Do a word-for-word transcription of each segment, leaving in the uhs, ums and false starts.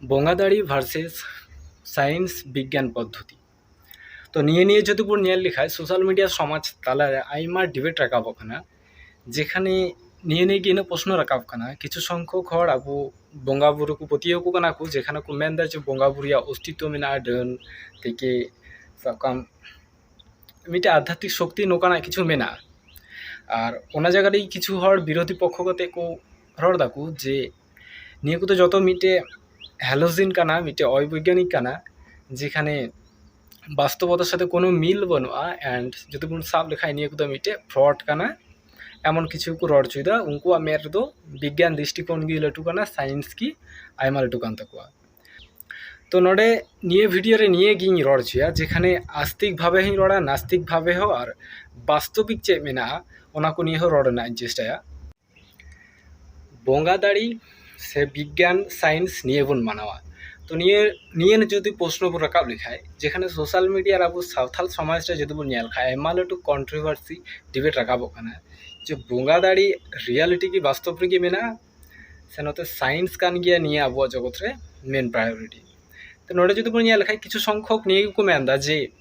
ᱵᱚᱸᱜᱟ ᱫᱟᱲᱮ versus science, ᱵᱤᱜᱽᱜᱟᱱ ᱯᱚᱫᱽᱫᱷᱚᱛᱤ᱾ ᱛᱚ ᱱᱤᱭᱟᱹ ᱱᱤᱭᱮ ᱡᱩᱫᱤ ᱵᱚᱱ ᱧᱮᱞ ᱞᱮᱠᱷᱟᱱ social media ᱥᱚᱢᱟᱡᱽ ᱛᱟᱞᱟᱨᱮ ᱟᱭᱢᱟ debate ᱨᱟᱠᱟᱵᱚᱜ ᱠᱟᱱᱟ, ᱡᱮᱠᱷᱟᱱᱮ ᱱᱤᱭᱟᱹ ᱱᱤᱭᱮ ᱜᱮ ᱤᱱᱟᱹ ᱯᱨᱚᱥᱱᱚ ᱨᱟᱠᱟᱵ ᱠᱟᱱᱟ᱾ ᱠᱤᱪᱷᱩ ᱥᱚᱝᱠᱷᱚᱠ ᱦᱚᱲ ᱟᱵᱚ ᱵᱚᱸᱜᱟ ᱵᱩᱨᱩ ᱠᱚ ᱯᱟᱹᱛᱭᱟᱹᱣ ᱠᱚ ᱠᱟᱱᱟ ᱠᱚ, ᱡᱮᱠᱷᱟᱱᱮ ᱠᱚ ᱢᱮᱱᱫᱟ ᱡᱮ ᱵᱚᱸᱜᱟ ᱵᱩᱨᱩ ᱨᱮᱭᱟᱜ ᱚᱥᱛᱤᱛᱛᱚ ᱢᱮᱱᱟᱜᱼᱟ, ᱰᱟᱹᱱ ᱛᱷᱮᱠᱮ ᱥᱟᱵ ᱠᱟᱜ ᱢᱮ ᱢᱤᱫᱴᱮᱡ ᱟᱫᱷᱭᱟᱛᱢᱤᱠ ᱥᱚᱠᱛᱤ ᱱᱚᱝᱠᱟᱱᱟᱜ ᱠᱤᱪᱷᱩ ᱢᱮᱱᱟᱜᱼᱟ᱾ ᱟᱨ ᱚᱱᱟ ᱡᱟᱭᱜᱟ ᱨᱮ ᱠᱤᱪᱷᱩ ᱦᱚᱲ ᱵᱤᱨᱳᱫᱷᱤ ᱯᱚᱠᱠᱷᱚ ᱠᱟᱛᱮ ᱠᱚ ᱨᱚᱲ ᱫᱟᱠᱚ ᱡᱮ ᱱᱤᱭᱟᱹ ᱠᱚᱫᱚ ᱡᱚᱛᱚ ᱢᱤᱫᱴᱮᱡ hallucin ᱠᱟᱱᱟ, ᱢᱤᱫᱴᱮᱡ ᱚᱵᱳᱭᱜᱽᱜᱟᱱᱤᱠ ᱠᱟᱱᱟ, ᱡᱮᱠᱷᱟᱱᱮ ᱵᱟᱥᱛᱚᱵᱚᱛᱟᱨ ᱥᱟᱛᱷᱮ ᱠᱳᱱᱳ ᱢᱤᱞ ᱵᱟᱹᱱᱩᱜᱼᱟ᱾ And ᱡᱩᱫᱤ ᱵᱚᱱ ᱥᱟᱵ ᱞᱮᱠᱷᱟᱱ ᱱᱤᱭᱟᱹ ᱠᱚᱫᱚ ᱢᱤᱫᱴᱮᱡ fraud ᱠᱟᱱᱟ, ᱮᱢᱚᱱ ᱠᱤᱪᱷᱩ ᱠᱚ ᱨᱚᱲ ᱦᱚᱪᱚᱭᱮᱫᱟ᱾ ᱩᱱᱠᱩᱣᱟᱜ ᱢᱮᱫ ᱨᱮᱫᱚ ᱵᱤᱜᱽᱜᱟᱱ ᱫᱨᱤᱥᱴᱤᱠᱳᱱ ᱜᱮ ᱞᱟᱹᱴᱩ ᱠᱟᱱᱟ, science ᱜᱮ ᱟᱭᱢᱟ ᱞᱟᱹᱴᱩ ᱠᱟᱱ ᱛᱟᱠᱚᱣᱟ᱾ ᱛᱚ ᱱᱚᱰᱮ ᱱᱤᱭᱟᱹ video ᱨᱮ ᱱᱤᱭᱟᱹ ᱜᱤᱧ ᱨᱚᱲ ᱦᱚᱪᱚᱭᱟ, ᱡᱮᱠᱷᱟᱱᱮ ᱟᱥᱛᱤᱠ ᱵᱷᱟᱵᱮ ᱦᱚᱸᱧ ᱨᱚᱲᱟ, ᱱᱟᱥᱛᱤᱠ ᱵᱷᱟᱵᱮ ᱦᱚᱸ, ᱟᱨ ᱵᱟᱥᱛᱚᱵᱤᱠ ᱪᱮᱫ ᱢᱮᱱᱟᱜᱼᱟ ᱚᱱᱟ ᱠᱚ ᱱᱤᱭᱮ ᱦᱚᱸ ᱨᱚᱲ ᱨᱮᱱᱟᱜ ᱤᱧ ᱪᱮᱥᱴᱟᱭᱟ᱾ ᱵᱚᱸᱜᱟ ᱫᱟᱲᱮ ᱥᱮ ᱵᱤᱜᱽᱜᱟᱱ, science ᱱᱤᱭᱟᱹ ᱵᱚᱱ ᱢᱟᱱᱟᱣᱟ᱾ ᱛᱚ ᱱᱤᱭᱟᱹ ᱱᱤᱭᱟᱹ ᱡᱩᱫᱤ ᱯᱨᱚᱥᱱᱚ ᱵᱚᱱ ᱨᱟᱠᱟᱵ ᱞᱮᱠᱷᱟᱱ, ᱡᱮᱠᱷᱟᱱᱮ social media ᱨᱮ ᱟᱵᱚ ᱥᱟᱶᱛᱟᱞ ᱥᱚᱢᱟᱡᱽ ᱨᱮ ᱡᱩᱫᱤ ᱵᱚᱱ ᱧᱮᱞ ᱠᱷᱟᱱ, ᱟᱭᱢᱟ ᱞᱟᱹᱴᱩ controversy, debate ᱨᱟᱠᱟᱵᱚᱜ ᱠᱟᱱᱟ ᱡᱮ ᱵᱚᱸᱜᱟ ᱫᱟᱲᱮ reality ᱠᱤ ᱵᱟᱥᱛᱚᱵ ᱨᱮᱜᱮ ᱢᱮᱱᱟᱜᱼᱟ, ᱥᱮ ᱱᱚᱛᱮ science ᱠᱟᱱ ᱜᱮᱭᱟ ᱱᱤᱭᱟᱹ ᱟᱵᱚᱣᱟᱜ ᱡᱚᱜᱚᱛ ᱨᱮ main priority᱾ ᱛᱚ ᱱᱚᱰᱮ ᱡᱩᱫᱤ ᱵᱚᱱ ᱧᱮᱞ ᱞᱮᱠᱷᱟᱱ, ᱠᱤᱪᱷᱩ ᱥᱚᱝᱠᱷᱚᱠ ᱱᱤᱭᱟᱹ ᱜᱮᱠᱚ ᱢᱮᱱᱫᱟ ᱡᱮ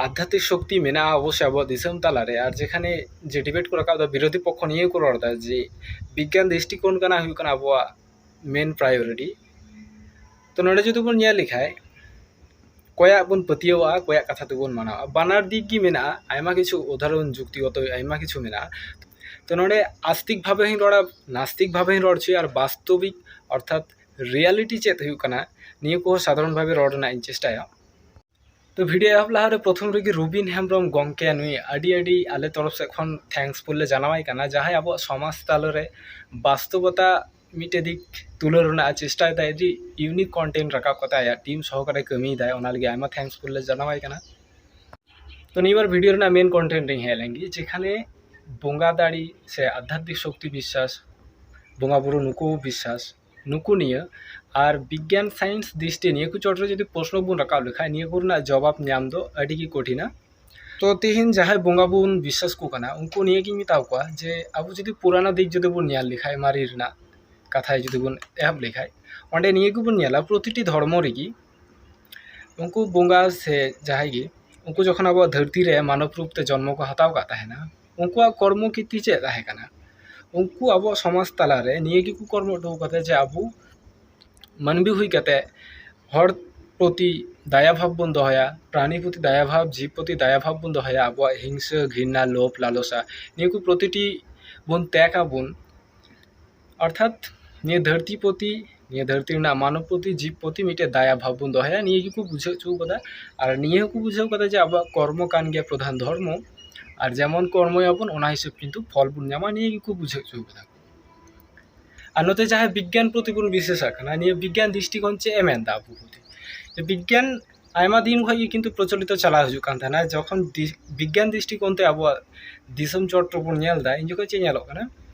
ᱟᱫᱷᱭᱟᱛᱢᱤᱠ ᱥᱚᱠᱛᱤ ᱢᱮᱱᱟᱜᱼᱟ ᱚᱵᱚᱥᱥᱳᱭ ᱟᱵᱚᱣᱟᱜ ᱫᱤᱥᱚᱢ ᱛᱟᱞᱟᱨᱮ, ᱟᱨ ᱡᱮᱠᱷᱟᱱᱮ ᱡᱮ debate ᱠᱚ ᱨᱟᱠᱟᱵ ᱮᱫᱟ, ᱵᱤᱨᱳᱫᱷᱤ ᱯᱚᱠᱠᱷᱚ ᱱᱤᱭᱟᱹ ᱠᱚ ᱨᱚᱲ ᱮᱫᱟ ᱡᱮ ᱵᱤᱜᱽᱜᱟᱱ ᱫᱨᱤᱥᱴᱤᱠᱳᱱ ᱠᱟᱱᱟ ᱦᱩᱭᱩᱜ ᱠᱟᱱᱟ ᱟᱵᱚᱣᱟᱜ main priority᱾ ᱛᱚ ᱱᱚᱰᱮ ᱡᱩᱫᱤ ᱵᱚᱱ ᱧᱮᱞ ᱞᱮᱠᱷᱟᱱ, ᱠᱚᱭᱟᱜ ᱵᱚᱱ ᱯᱟᱹᱛᱭᱟᱹᱣᱟᱜᱼᱟ, ᱠᱚᱭᱟᱜ ᱠᱟᱛᱷᱟ ᱛᱮᱵᱚᱱ ᱢᱟᱱᱟᱣᱟ᱾ ᱵᱟᱱᱟᱨ ᱫᱤᱠ ᱜᱮ ᱢᱮᱱᱟᱜᱼᱟ, ᱟᱭᱢᱟ ᱠᱤᱪᱷᱩ ᱩᱫᱟᱦᱚᱨᱚᱱ ᱡᱩᱠᱛᱤᱜᱚᱛᱚ ᱟᱭᱢᱟ ᱠᱤᱪᱷᱩ ᱢᱮᱱᱟᱜᱼᱟ᱾ ᱛᱚ ᱱᱚᱰᱮ ᱟᱥᱛᱤᱠ ᱵᱷᱟᱵᱮ ᱦᱚᱸᱧ ᱨᱚᱲᱟ, ᱱᱟᱥᱛᱤᱠ ᱵᱷᱟᱵᱮ ᱦᱚᱸᱧ ᱨᱚᱲ ᱦᱚᱪᱚᱭᱟ, ᱟᱨ ᱵᱟᱥᱛᱚᱵᱤᱠ ᱚᱨᱛᱷᱟᱛ reality ᱪᱮᱫ ᱦᱩᱭᱩᱜ ᱠᱟᱱᱟ, ᱱᱤᱭᱟᱹ ᱠᱚᱦᱚᱸ ᱥᱟᱫᱷᱟᱨᱚᱱ ᱵᱷᱟᱵᱮ ᱨᱚᱲ ᱨᱮᱱᱟᱜ ᱤᱧ ᱪᱮᱥᱴᱟᱭᱟ᱾ ᱛᱚ video ᱮᱦᱚᱵ ᱞᱟᱦᱟᱨᱮ ᱯᱨᱚᱛᱷᱚᱢ ᱨᱮᱜᱮ ᱨᱩᱵᱤᱱ ᱦᱮᱢᱵᱨᱚᱢ ᱜᱚᱢᱠᱮ, ᱱᱩᱭ ᱟᱹᱰᱤ ᱟᱹᱰᱤ ᱟᱞᱮ ᱛᱚᱨᱚᱯ ᱥᱮᱫ ᱠᱷᱚᱱ thanks ᱵᱚᱞᱮ ᱡᱟᱱᱟᱣᱟᱭ ᱠᱟᱱᱟ, ᱡᱟᱦᱟᱸᱭ ᱟᱵᱚᱣᱟᱜ ᱥᱚᱢᱟᱡᱽ ᱛᱟᱞᱟᱨᱮ ᱵᱟᱥᱛᱚᱵᱚᱛᱟ ᱢᱤᱫᱴᱮᱡ ᱫᱤᱠ ᱛᱩᱞᱟᱹᱣ ᱨᱮᱱᱟᱜ ᱮ ᱪᱮᱥᱴᱟᱭᱮᱫᱟ, ᱟᱹᱰᱤ unique content ᱨᱟᱠᱟᱵ ᱠᱟᱛᱮ ᱟᱭᱟᱜ team ᱥᱚᱦᱚᱠᱟᱨᱮ ᱠᱟᱹᱢᱤᱭᱮᱫᱟᱭ, ᱚᱱᱟ ᱞᱟᱹᱜᱤᱫ ᱟᱭᱢᱟ thanks ᱵᱚᱞᱮ ᱡᱟᱱᱟᱣᱟᱭ ᱠᱟᱱᱟ᱾ ᱛᱚ ᱱᱤᱭᱟᱹ ᱵᱟᱨ video ᱨᱮᱱᱟᱜ main content ᱨᱤᱧ ᱦᱮᱡ ᱞᱮᱱ ᱜᱮ, ᱡᱮᱠᱷᱟᱱᱮ ᱵᱚᱸᱜᱟ ᱫᱟᱲᱮ ᱥᱮ ᱟᱫᱷᱭᱟᱛᱢᱤᱠ ᱥᱚᱠᱛᱤ ᱵᱤᱥᱥᱟᱥ, ᱵᱚᱸᱜᱟ ᱵᱩᱨᱩ ᱱᱩᱠᱩ ᱵᱤᱥᱥᱟᱥ, ᱱᱩᱠᱩ ᱱᱤᱭᱟᱹ ᱟᱨ ᱵᱤᱜᱽᱜᱟᱱ science ᱫᱨᱤᱥᱴᱤ ᱱᱤᱭᱟᱹ ᱠᱚ ᱪᱚᱴᱨᱮ ᱡᱩᱫᱤ ᱯᱨᱚᱥᱱᱚ ᱵᱚᱱ ᱨᱟᱠᱟᱵ ᱞᱮᱠᱷᱟᱱ, ᱱᱤᱭᱟᱹ ᱠᱚ ᱨᱮᱱᱟᱜ ᱡᱚᱵᱟᱵ ᱧᱟᱢ ᱫᱚ ᱟᱹᱰᱤ ᱜᱮ ᱠᱚᱴᱷᱤᱱᱟ᱾ ᱛᱚ ᱛᱮᱦᱮᱧ ᱡᱟᱦᱟᱸᱭ ᱵᱚᱸᱜᱟ ᱵᱚᱱ ᱵᱤᱥᱥᱟᱥ ᱠᱚ ᱠᱟᱱᱟ, ᱩᱱᱠᱩ ᱱᱤᱭᱟᱹ ᱜᱤᱧ ᱢᱮᱛᱟ ᱠᱚᱣᱟ ᱡᱮ ᱟᱵᱚ ᱡᱩᱫᱤ ᱯᱩᱨᱟᱱᱟ ᱫᱤᱠ ᱡᱩᱫᱤ ᱵᱚᱱ ᱧᱮᱞ ᱞᱮᱠᱷᱟᱱ, ᱢᱟᱨᱮ ᱨᱮᱱᱟᱜ ᱠᱟᱛᱷᱟ ᱡᱩᱫᱤ ᱵᱚᱱ ᱮᱦᱚᱵ ᱞᱮᱠᱷᱟᱡ, ᱚᱸᱰᱮ ᱱᱤᱭᱟᱹ ᱜᱮᱵᱚᱱ ᱧᱮᱞᱟ, ᱯᱨᱚᱛᱤᱴᱤ ᱫᱷᱚᱨᱢᱚ ᱨᱮᱜᱮ ᱩᱱᱠᱩ ᱵᱚᱸᱜᱟ ᱥᱮ ᱡᱟᱦᱟᱸᱭ ᱜᱮ, ᱩᱱᱠᱩ ᱡᱚᱠᱷᱚᱱ ᱟᱵᱚᱣᱟᱜ ᱫᱷᱟᱹᱨᱛᱤ ᱨᱮ ᱢᱟᱱᱚᱵ ᱨᱩᱯ ᱛᱮ ᱡᱚᱱᱢᱚ ᱠᱚ ᱦᱟᱛᱟᱣ ᱠᱟᱫ ᱛᱟᱦᱮᱱᱟ, ᱩᱱᱠᱩᱣᱟᱜ ᱠᱚᱨᱢᱚ ᱠᱤᱨᱛᱤ ᱪᱮᱫ ᱛᱟᱦᱮᱸ ᱠᱟᱱᱟ? ᱩᱱᱠᱩ ᱟᱵᱚᱣᱟᱜ ᱥᱚᱢᱟᱡᱽ ᱛᱟᱞᱟᱨᱮ ᱱᱤᱭᱟᱹ ᱜᱮᱠᱚ ᱠᱚᱨᱢᱚ ᱦᱚᱴᱚ ᱠᱟᱫᱟ ᱡᱮ ᱟᱵᱚ ᱢᱟᱹᱱᱢᱤ ᱦᱩᱭ ᱠᱟᱛᱮ ᱦᱚᱲ ᱯᱨᱚᱛᱤ ᱫᱟᱭᱟ ᱵᱷᱟᱵᱽ ᱵᱚᱱ ᱫᱚᱦᱚᱭᱟ, ᱯᱨᱟᱱᱤ ᱯᱨᱚᱛᱤ ᱫᱟᱭᱟ ᱵᱷᱟᱵᱽ, ᱡᱤᱵᱽ ᱯᱨᱚᱛᱤ ᱫᱟᱭᱟ ᱵᱷᱟᱵᱽ ᱵᱚᱱ ᱫᱚᱦᱚᱭᱟ, ᱟᱵᱚᱣᱟᱜ ᱦᱤᱝᱥᱟᱹ, ᱜᱷᱤᱨᱱᱟ, ᱞᱳᱵᱷ, ᱞᱟᱞᱚᱥᱟ, ᱱᱤᱭᱟᱹ ᱠᱚ ᱯᱨᱚᱛᱤᱴᱤ ᱵᱚᱱ ᱛᱮᱭᱟᱜ ᱟᱵᱚᱱ᱾ ᱚᱨᱛᱷᱟᱛ ᱱᱤᱭᱟᱹ ᱫᱷᱟᱹᱨᱛᱤ ᱯᱨᱚᱛᱤ, ᱱᱤᱭᱟᱹ ᱫᱷᱟᱹᱨᱛᱤ ᱨᱮᱱᱟᱜ ᱢᱟᱱᱚᱵ ᱯᱨᱚᱛᱤ, ᱡᱤᱵᱽ ᱯᱨᱚᱛᱤ ᱢᱤᱫᱴᱮᱡ ᱫᱟᱭᱟ ᱵᱷᱟᱵᱽ ᱵᱚᱱ ᱫᱚᱦᱚᱭᱟ, ᱱᱤᱭᱟᱹ ᱜᱮᱠᱚ ᱵᱩᱡᱷᱟᱹᱣ ᱦᱚᱪᱚ ᱠᱟᱫᱟ᱾ ᱟᱨ ᱱᱤᱭᱟᱹ ᱦᱚᱸᱠᱚ ᱵᱩᱡᱷᱟᱹᱣ ᱠᱟᱫᱟ ᱡᱮ ᱟᱵᱚᱣᱟᱜ ᱠᱚᱨᱢᱚ ᱠᱟᱱ ᱜᱮᱭᱟ ᱯᱨᱚᱫᱷᱟᱱ ᱫᱷᱚᱨᱢᱚ, ᱟᱨ ᱡᱮᱢᱚᱱ ᱠᱚᱨᱢᱚᱭᱟᱵᱚᱱ ᱚᱱᱟ ᱦᱤᱥᱟᱹᱵ ᱠᱤᱱᱛᱩ ᱯᱷᱚᱞ ᱵᱚᱱ ᱧᱟᱢᱟ, ᱱᱤᱭᱟᱹ ᱜᱮᱠᱚ ᱵᱩᱡᱷᱟᱹᱣ ᱦᱚᱪᱚ ᱠᱟᱫᱟ᱾ ᱟᱨ ᱱᱚᱛᱮ ᱡᱟᱦᱟᱸᱭ ᱵᱤᱜᱽᱜᱟᱱ ᱯᱨᱚᱛᱤ ᱵᱚᱱ ᱵᱤᱥᱮᱥᱟᱜ ᱠᱟᱱᱟ, ᱱᱤᱭᱟᱹ ᱵᱤᱜᱽᱜᱟᱱ ᱫᱨᱤᱥᱴᱤᱠᱳᱱ ᱪᱮᱫ ᱮ ᱢᱮᱱᱫᱟ ᱟᱵᱚ ᱯᱨᱚᱛᱤ? ᱡᱮ ᱵᱤᱜᱽᱜᱟᱱ ᱟᱭᱢᱟ ᱫᱤᱱ ᱠᱷᱚᱱ ᱜᱮ ᱠᱤᱱᱛᱩ ᱯᱨᱚᱪᱚᱞᱤᱛᱚ ᱪᱟᱞᱟᱣ ᱦᱤᱡᱩᱜ ᱠᱟᱱ ᱛᱟᱦᱮᱱᱟ᱾ ᱡᱚᱠᱷᱚᱱ ᱫᱤ-, ᱵᱤᱜᱽᱜᱟᱱ ᱫᱨᱤᱥᱴᱤᱠᱳᱱ ᱛᱮ ᱟᱵᱚᱣᱟᱜ ᱫᱤᱥᱚᱢ ᱪᱚᱴ ᱨᱮᱵᱚᱱ ᱧᱮᱞ ᱮᱫᱟ, ᱤᱧ ᱡᱚᱠᱷᱚᱱ ᱪᱮᱫ ᱧᱮᱞᱚᱜ ᱠᱟᱱᱟ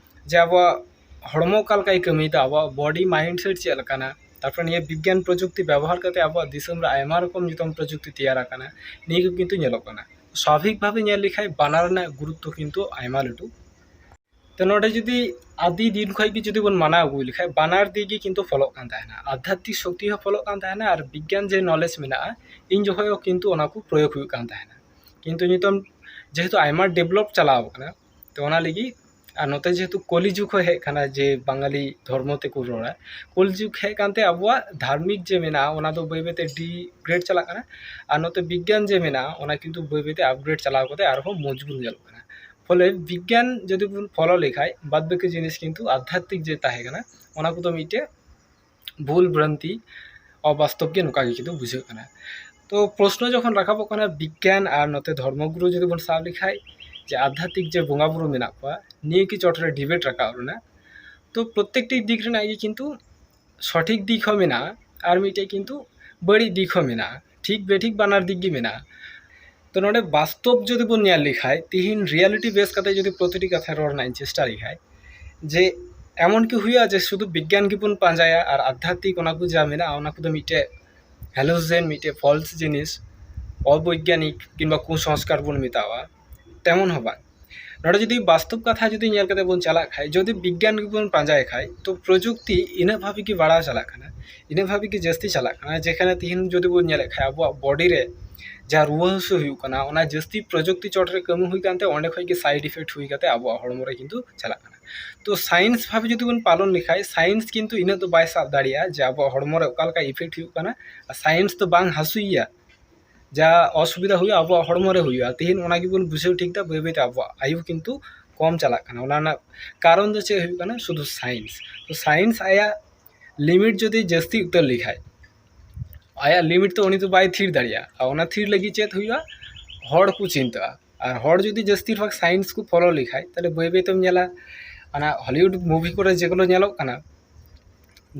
ᱡᱮ ᱟᱵᱚᱣᱟᱜ ᱦᱚᱲᱢᱚ ᱚᱠᱟ ᱞᱮᱠᱟᱭ ᱠᱟᱹᱢᱤᱭᱮᱫᱟ, ᱟᱵᱚᱣᱟᱜ ᱵᱚᱰᱤ ᱢᱟᱭᱤᱱᱰ ᱥᱮᱴ ᱪᱮᱫ ᱞᱮᱠᱟᱱᱟ, ᱛᱟᱨᱯᱚᱨᱮ ᱱᱤᱭᱟᱹ ᱵᱤᱜᱽᱜᱟᱱ ᱯᱨᱚᱡᱩᱠᱛᱤ ᱵᱮᱵᱚᱦᱟᱨ ᱠᱟᱛᱮ ᱟᱵᱚᱣᱟᱜ ᱫᱤᱥᱚᱢ ᱨᱮ ᱟᱭᱢᱟ ᱨᱚᱠᱚᱢ ᱱᱤᱛᱚᱝ ᱯᱨᱚᱡᱩᱠᱛᱤ ᱛᱮᱭᱟᱨ ᱟᱠᱟᱱᱟ, ᱱᱤᱭᱟᱹ ᱠᱚ ᱠᱤᱱᱛᱩ ᱧᱮᱞᱚᱜ ᱠᱟᱱᱟ᱾ ᱥᱟᱵᱷᱟᱵᱤᱠ ᱵᱷᱟᱵᱮ ᱧᱮᱞ ᱞᱮᱠᱷᱟᱱ ᱵᱟᱱᱟᱨ ᱨᱮᱱᱟᱜ ᱜᱩᱨᱩᱛᱛᱚ ᱠᱤᱱᱛᱩ ᱟᱭᱢᱟ ᱞᱟᱹᱴᱩ᱾ ᱛᱚ ᱱᱚᱰᱮ ᱡᱩᱫᱤ ᱟᱹᱫᱤ ᱫᱤᱱ ᱠᱷᱚᱱ ᱜᱮ ᱡᱩᱫᱤ ᱵᱚᱱ ᱢᱟᱱᱟᱣ ᱟᱹᱜᱩᱭ ᱞᱮᱠᱷᱟᱱ, ᱵᱟᱱᱟᱨ ᱫᱤᱠ ᱜᱮ ᱠᱤᱱᱛᱩ ᱯᱷᱚᱞᱚᱜ ᱠᱟᱱ ᱛᱟᱦᱮᱱᱟ, ᱟᱫᱷᱟᱛᱢᱤᱠ ᱥᱚᱠᱛᱤ ᱦᱚᱸ ᱯᱷᱚᱞᱚᱜ ᱠᱟᱱ ᱛᱟᱦᱮᱱᱟ ᱟᱨ ᱵᱤᱜᱽᱜᱟᱱ ᱡᱮ ᱱᱚᱞᱮᱡᱽ ᱢᱮᱱᱟᱜᱼᱟ, ᱤᱧ ᱡᱚᱠᱷᱚᱡ ᱦᱚᱸ ᱠᱤᱱᱛᱩ ᱚᱱᱟ ᱠᱚ ᱯᱨᱚᱭᱳᱜᱽ ᱦᱩᱭᱩᱜ ᱠᱟᱱ ᱛᱟᱦᱮᱱᱟ᱾ ᱠᱤᱱᱛᱩ ᱱᱤᱛᱚᱝ ᱡᱮᱦᱮᱛᱩ ᱟᱭᱢᱟ ᱰᱮᱵᱷᱞᱚᱯ ᱪᱟᱞᱟᱣ ᱠᱟᱱᱟ, ᱛᱚ ᱚᱱᱟ ᱞᱟᱹᱜᱤᱫ, ᱟᱨ ᱱᱚᱛᱮ ᱡᱮᱦᱮᱛᱩ ᱠᱚᱞᱤᱡᱩᱜᱽ ᱦᱚᱸ ᱦᱮᱡ ᱠᱟᱱᱟ, ᱡᱮ ᱵᱟᱝᱜᱟᱞᱤ ᱫᱷᱚᱨᱢᱚ ᱛᱮᱠᱚ ᱨᱚᱲᱟ, ᱠᱚᱞᱤᱡᱩᱜᱽ ᱦᱮᱡ ᱠᱟᱱᱛᱮ ᱟᱵᱚᱣᱟᱜ ᱫᱷᱟᱨᱢᱤᱠ ᱡᱮ ᱢᱮᱱᱟᱜᱼᱟ ᱚᱱᱟ ᱫᱚ ᱵᱟᱹᱭ ᱵᱟᱹᱭᱛᱮ ᱰᱤᱜᱨᱮᱰ ᱪᱟᱞᱟᱜ ᱠᱟᱱᱟ, ᱟᱨ ᱱᱚᱛᱮ ᱵᱤᱜᱽᱜᱟᱱ ᱡᱮ ᱢᱮᱱᱟᱜᱼᱟ ᱚᱱᱟ ᱠᱤᱱᱛᱩ ᱵᱟᱹᱭ ᱵᱟᱹᱭᱛᱮ ᱟᱯᱜᱨᱮᱰ ᱪᱟᱞᱟᱣ ᱠᱟᱛᱮ ᱟᱨᱦᱚᱸ ᱢᱚᱡᱽᱵᱩᱛ ᱧᱮᱞᱚᱜ ᱠᱟᱱᱟ᱾ ᱯᱷᱚᱞᱮ ᱵᱤᱜᱽᱜᱟᱱ ᱡᱩᱫᱤ ᱵᱚᱱ ᱯᱷᱚᱞᱳ ᱞᱮᱠᱷᱟᱡ, ᱵᱟᱫ ᱵᱟᱹᱠᱤ ᱡᱤᱱᱤᱥ ᱠᱤᱱᱛᱩ ᱟᱫᱷᱟᱛᱢᱤᱠ ᱡᱮ ᱛᱟᱦᱮᱸ ᱠᱟᱱᱟ ᱚᱱᱟ ᱠᱚᱫᱚ ᱢᱤᱫᱴᱮᱡ ᱵᱷᱩᱞ ᱵᱷᱨᱟᱱᱛᱤ, ᱚᱵᱟᱥᱛᱚᱵ ᱜᱮ ᱱᱚᱝᱠᱟ ᱜᱮ ᱠᱤᱱᱛᱩ ᱵᱩᱡᱷᱟᱹᱜ ᱠᱟᱱᱟ᱾ ᱛᱚ ᱯᱨᱚᱥᱱᱚ ᱡᱚᱠᱷᱚᱱ ᱨᱟᱠᱟᱵᱚᱜ ᱠᱟᱱᱟ ᱵᱤᱜᱽᱜᱟᱱ ᱟᱨ ᱱᱚᱛᱮ ᱫᱷᱚᱨᱢᱚ ᱜᱩᱨᱩ ᱡᱩᱫᱤ ᱵᱚᱱ ᱥᱟᱵ ᱞᱮᱠᱷᱟᱡ, ᱡᱮ ᱟᱫᱷᱟᱛᱢᱤᱠ ᱡᱮ ᱵᱚᱸᱜᱟ ᱵᱩᱨᱩ ᱢᱮᱱᱟᱜ ᱠᱚᱣᱟ, ᱱᱤᱭᱟᱹ ᱠᱤ ᱪᱚᱴ ᱨᱮ ᱰᱤᱵᱮᱴ ᱨᱟᱠᱟᱵ ᱨᱮᱱᱟᱜ, ᱛᱚ ᱯᱨᱚᱛᱮᱠᱴᱤ ᱫᱤᱠ ᱨᱮᱱᱟᱜ ᱜᱮ ᱠᱤᱱᱛᱩ ᱥᱚᱴᱷᱤᱠ ᱫᱤᱠ ᱦᱚᱸ ᱢᱮᱱᱟᱜᱼᱟ ᱟᱨ ᱢᱤᱫᱴᱮᱡ ᱠᱤᱱᱛᱩ ᱵᱟᱹᱲᱤᱡ ᱫᱤᱠ ᱦᱚᱸ ᱢᱮᱱᱟᱜᱼᱟ, ᱴᱷᱤᱠ ᱵᱮᱴᱷᱤᱠ ᱵᱟᱱᱟᱨ ᱫᱤᱠ ᱜᱮ ᱢᱮᱱᱟᱜᱼᱟ᱾ ᱛᱚ ᱱᱚᱰᱮ ᱵᱟᱥᱛᱚᱵ ᱡᱩᱫᱤ ᱵᱚᱱ ᱧᱮᱞ ᱞᱮᱠᱷᱟᱡ, ᱛᱤᱦᱤᱧ ᱨᱤᱭᱟᱞᱤᱴᱤ ᱵᱮᱥ ᱠᱟᱛᱮ ᱡᱩᱫᱤ ᱯᱨᱚᱛᱤᱴᱤ ᱠᱟᱛᱷᱟ ᱨᱚᱲ ᱨᱮᱱᱟᱜ ᱤᱧ ᱪᱮᱥᱴᱟ ᱞᱮᱠᱷᱟᱡ, ᱡᱮ ᱮᱢᱚᱱ ᱠᱤ ᱦᱩᱭᱩᱜᱼᱟ ᱡᱮ ᱥᱩᱫᱷᱩ ᱵᱤᱜᱽᱜᱟᱱ ᱜᱮᱵᱚᱱ ᱯᱟᱸᱡᱟᱭᱟ ᱟᱨ ᱟᱫᱷᱟᱛᱢᱤᱠ ᱚᱱᱟ ᱠᱚ ᱡᱟ ᱢᱮᱱᱟᱜᱼᱟ ᱚᱱᱟ ᱠᱚᱫᱚ ᱢᱤᱫᱴᱮᱡ ᱦᱮᱞᱳᱡᱮᱱ, ᱢᱤᱫᱴᱮᱡ ᱯᱷᱚᱞᱥ ᱡᱤᱱᱤᱥ, ᱚᱵᱳᱭᱜᱽᱜᱟᱱᱤᱠ ᱠᱤᱝᱵᱟ ᱠᱩᱥᱚᱝᱥᱠᱟᱨ ᱵᱚᱱ ᱢᱮᱛᱟᱣᱟᱜᱼᱟ, ᱛᱮᱢᱚᱱ ᱦᱚᱸ ᱵᱟᱝ᱾ ᱱᱚᱰᱮ ᱡᱩᱫᱤ ᱵᱟᱥᱛᱚᱵ ᱠᱟᱛᱷᱟ ᱡᱩᱫᱤ ᱧᱮᱞ ᱠᱟᱛᱮ ᱵᱚᱱ ᱪᱟᱞᱟᱜ ᱠᱷᱟᱡ, ᱡᱩᱫᱤ ᱵᱤᱜᱽᱜᱟᱱ ᱜᱮᱵᱚᱱ ᱯᱟᱸᱡᱟᱭ ᱠᱷᱟᱡ, ᱛᱚ ᱯᱨᱚᱡᱩᱠᱛᱤ ᱤᱱᱟᱹᱜ ᱵᱷᱟᱵᱮ ᱜᱮ ᱵᱟᱲᱟᱣ ᱪᱟᱞᱟᱜ ᱠᱟᱱᱟ, ᱤᱱᱟᱹᱜ ᱵᱷᱟᱵᱮ ᱜᱮ ᱡᱟᱹᱥᱛᱤ ᱪᱟᱞᱟᱜ ᱠᱟᱱᱟ᱾ ᱡᱮᱠᱷᱟᱱᱮ ᱛᱤᱦᱤᱧ ᱡᱩᱫᱤ ᱵᱚᱱ ᱧᱮᱞᱮᱫ ᱠᱷᱟᱡ, ᱟᱵᱚᱣᱟᱜ ᱵᱚᱰᱤ ᱨᱮ ᱡᱟᱦᱟᱸ ᱨᱩᱣᱟᱹ ᱦᱟᱹᱥᱩ ᱦᱩᱭᱩᱜ ᱠᱟᱱᱟ, ᱚᱱᱟ ᱡᱟᱹᱥᱛᱤ ᱯᱨᱚᱡᱩᱠᱛᱤ ᱪᱚᱴ ᱨᱮ ᱠᱟᱹᱢᱤ ᱦᱩᱭ ᱠᱟᱱᱛᱮ ᱚᱸᱰᱮ ᱠᱷᱚᱡ ᱜᱮ ᱥᱟᱭᱤᱰ ᱤᱯᱷᱮᱠᱴ ᱦᱩᱭ ᱠᱟᱛᱮ ᱟᱵᱚᱣᱟᱜ ᱦᱚᱲᱢᱚ ᱨᱮ ᱠᱤᱱᱛᱩ ᱪᱟᱞᱟᱜ ᱠᱟᱱᱟ᱾ ᱛᱚ ᱥᱟᱭᱮᱱᱥ ᱵᱷᱟᱵᱮ ᱡᱩᱫᱤ ᱵᱚᱱ ᱯᱟᱞᱚᱱ ᱞᱮᱠᱷᱟᱡ, ᱥᱟᱭᱮᱱᱥ ᱠᱤᱱᱛᱩ ᱤᱱᱟᱹᱜ ᱫᱚ ᱵᱟᱭ ᱥᱟᱵ ᱫᱟᱲᱮᱭᱟᱜᱼᱟ ᱡᱮ ᱟᱵᱚᱣᱟᱜ ᱦᱚᱲᱢᱚ ᱨᱮ ᱚᱠᱟ ᱞᱮᱠᱟ ᱤᱯᱷᱮᱠᱴ ᱦᱩᱭᱩᱜ ᱠᱟᱱᱟ᱾ ᱟᱨ ᱥᱟᱭᱮᱱᱥ ᱫᱚ ᱵᱟᱝ ᱦᱟᱹᱥᱩᱭᱮᱭᱟ, ᱡᱟ ᱚᱥᱩᱵᱤᱫᱷᱟ ᱦᱩᱭᱩᱜᱼᱟ ᱟᱵᱚᱣᱟᱜ ᱦᱚᱲᱢᱚ ᱨᱮ ᱦᱩᱭᱩᱜᱼᱟ᱾ ᱛᱤᱦᱤᱧ ᱚᱱᱟ ᱜᱮᱵᱚᱱ ᱵᱩᱡᱷᱟᱹᱣ ᱴᱷᱤᱠ ᱫᱟ, ᱵᱟᱹᱭ ᱵᱟᱹᱭ ᱛᱮ ᱟᱵᱚᱣᱟᱜ ᱟᱭᱩ ᱠᱤᱱᱛᱩ ᱠᱚᱢ ᱪᱟᱞᱟᱜ ᱠᱟᱱᱟ᱾ ᱚᱱᱟ ᱨᱮᱱᱟᱜ ᱠᱟᱨᱚᱱ ᱫᱚ ᱪᱮᱫ ᱦᱩᱭᱩᱜ ᱠᱟᱱᱟ? ᱥᱩᱫᱷᱩ ᱥᱟᱭᱮᱱᱥ᱾ ᱛᱚ ᱥᱟᱭᱮᱱᱥ ᱟᱭᱟᱜ ᱞᱤᱢᱤᱴ ᱡᱩᱫᱤ ᱡᱟᱹᱥᱛᱤ ᱩᱛᱟᱹᱨ ᱞᱮᱠᱷᱟᱡ, ᱟᱭᱟᱜ ᱞᱤᱢᱤᱴ ᱛᱚ ᱩᱱᱤ ᱫᱚ ᱵᱟᱭ ᱛᱷᱤᱨ ᱫᱟᱲᱮᱭᱟᱜᱼᱟ᱾ ᱟᱨ ᱚᱱᱟ ᱛᱷᱤᱨ ᱞᱟᱹᱜᱤᱫ ᱪᱮᱫ ᱦᱩᱭᱩᱜᱼᱟ? ᱦᱚᱲ ᱠᱚ ᱪᱤᱱᱛᱟᱹᱜᱼᱟ᱾ ᱟᱨ ᱦᱚᱲ ᱡᱩᱫᱤ ᱡᱟᱹᱥᱛᱤᱨ ᱵᱷᱟᱜᱽ ᱥᱟᱭᱮᱱᱥ ᱠᱚ ᱯᱷᱚᱞᱳ ᱞᱮᱠᱷᱟᱡ, ᱛᱟᱦᱞᱮ ᱵᱟᱹᱭ ᱵᱟᱹᱭ ᱛᱮᱢ ᱧᱮᱞᱟ, ᱚᱱᱟ ᱦᱚᱞᱤᱣᱩᱰ ᱢᱩᱵᱷᱤ ᱠᱚᱨᱮ ᱡᱮᱜᱩᱞᱳ ᱧᱮᱞᱚᱜ ᱠᱟᱱᱟ,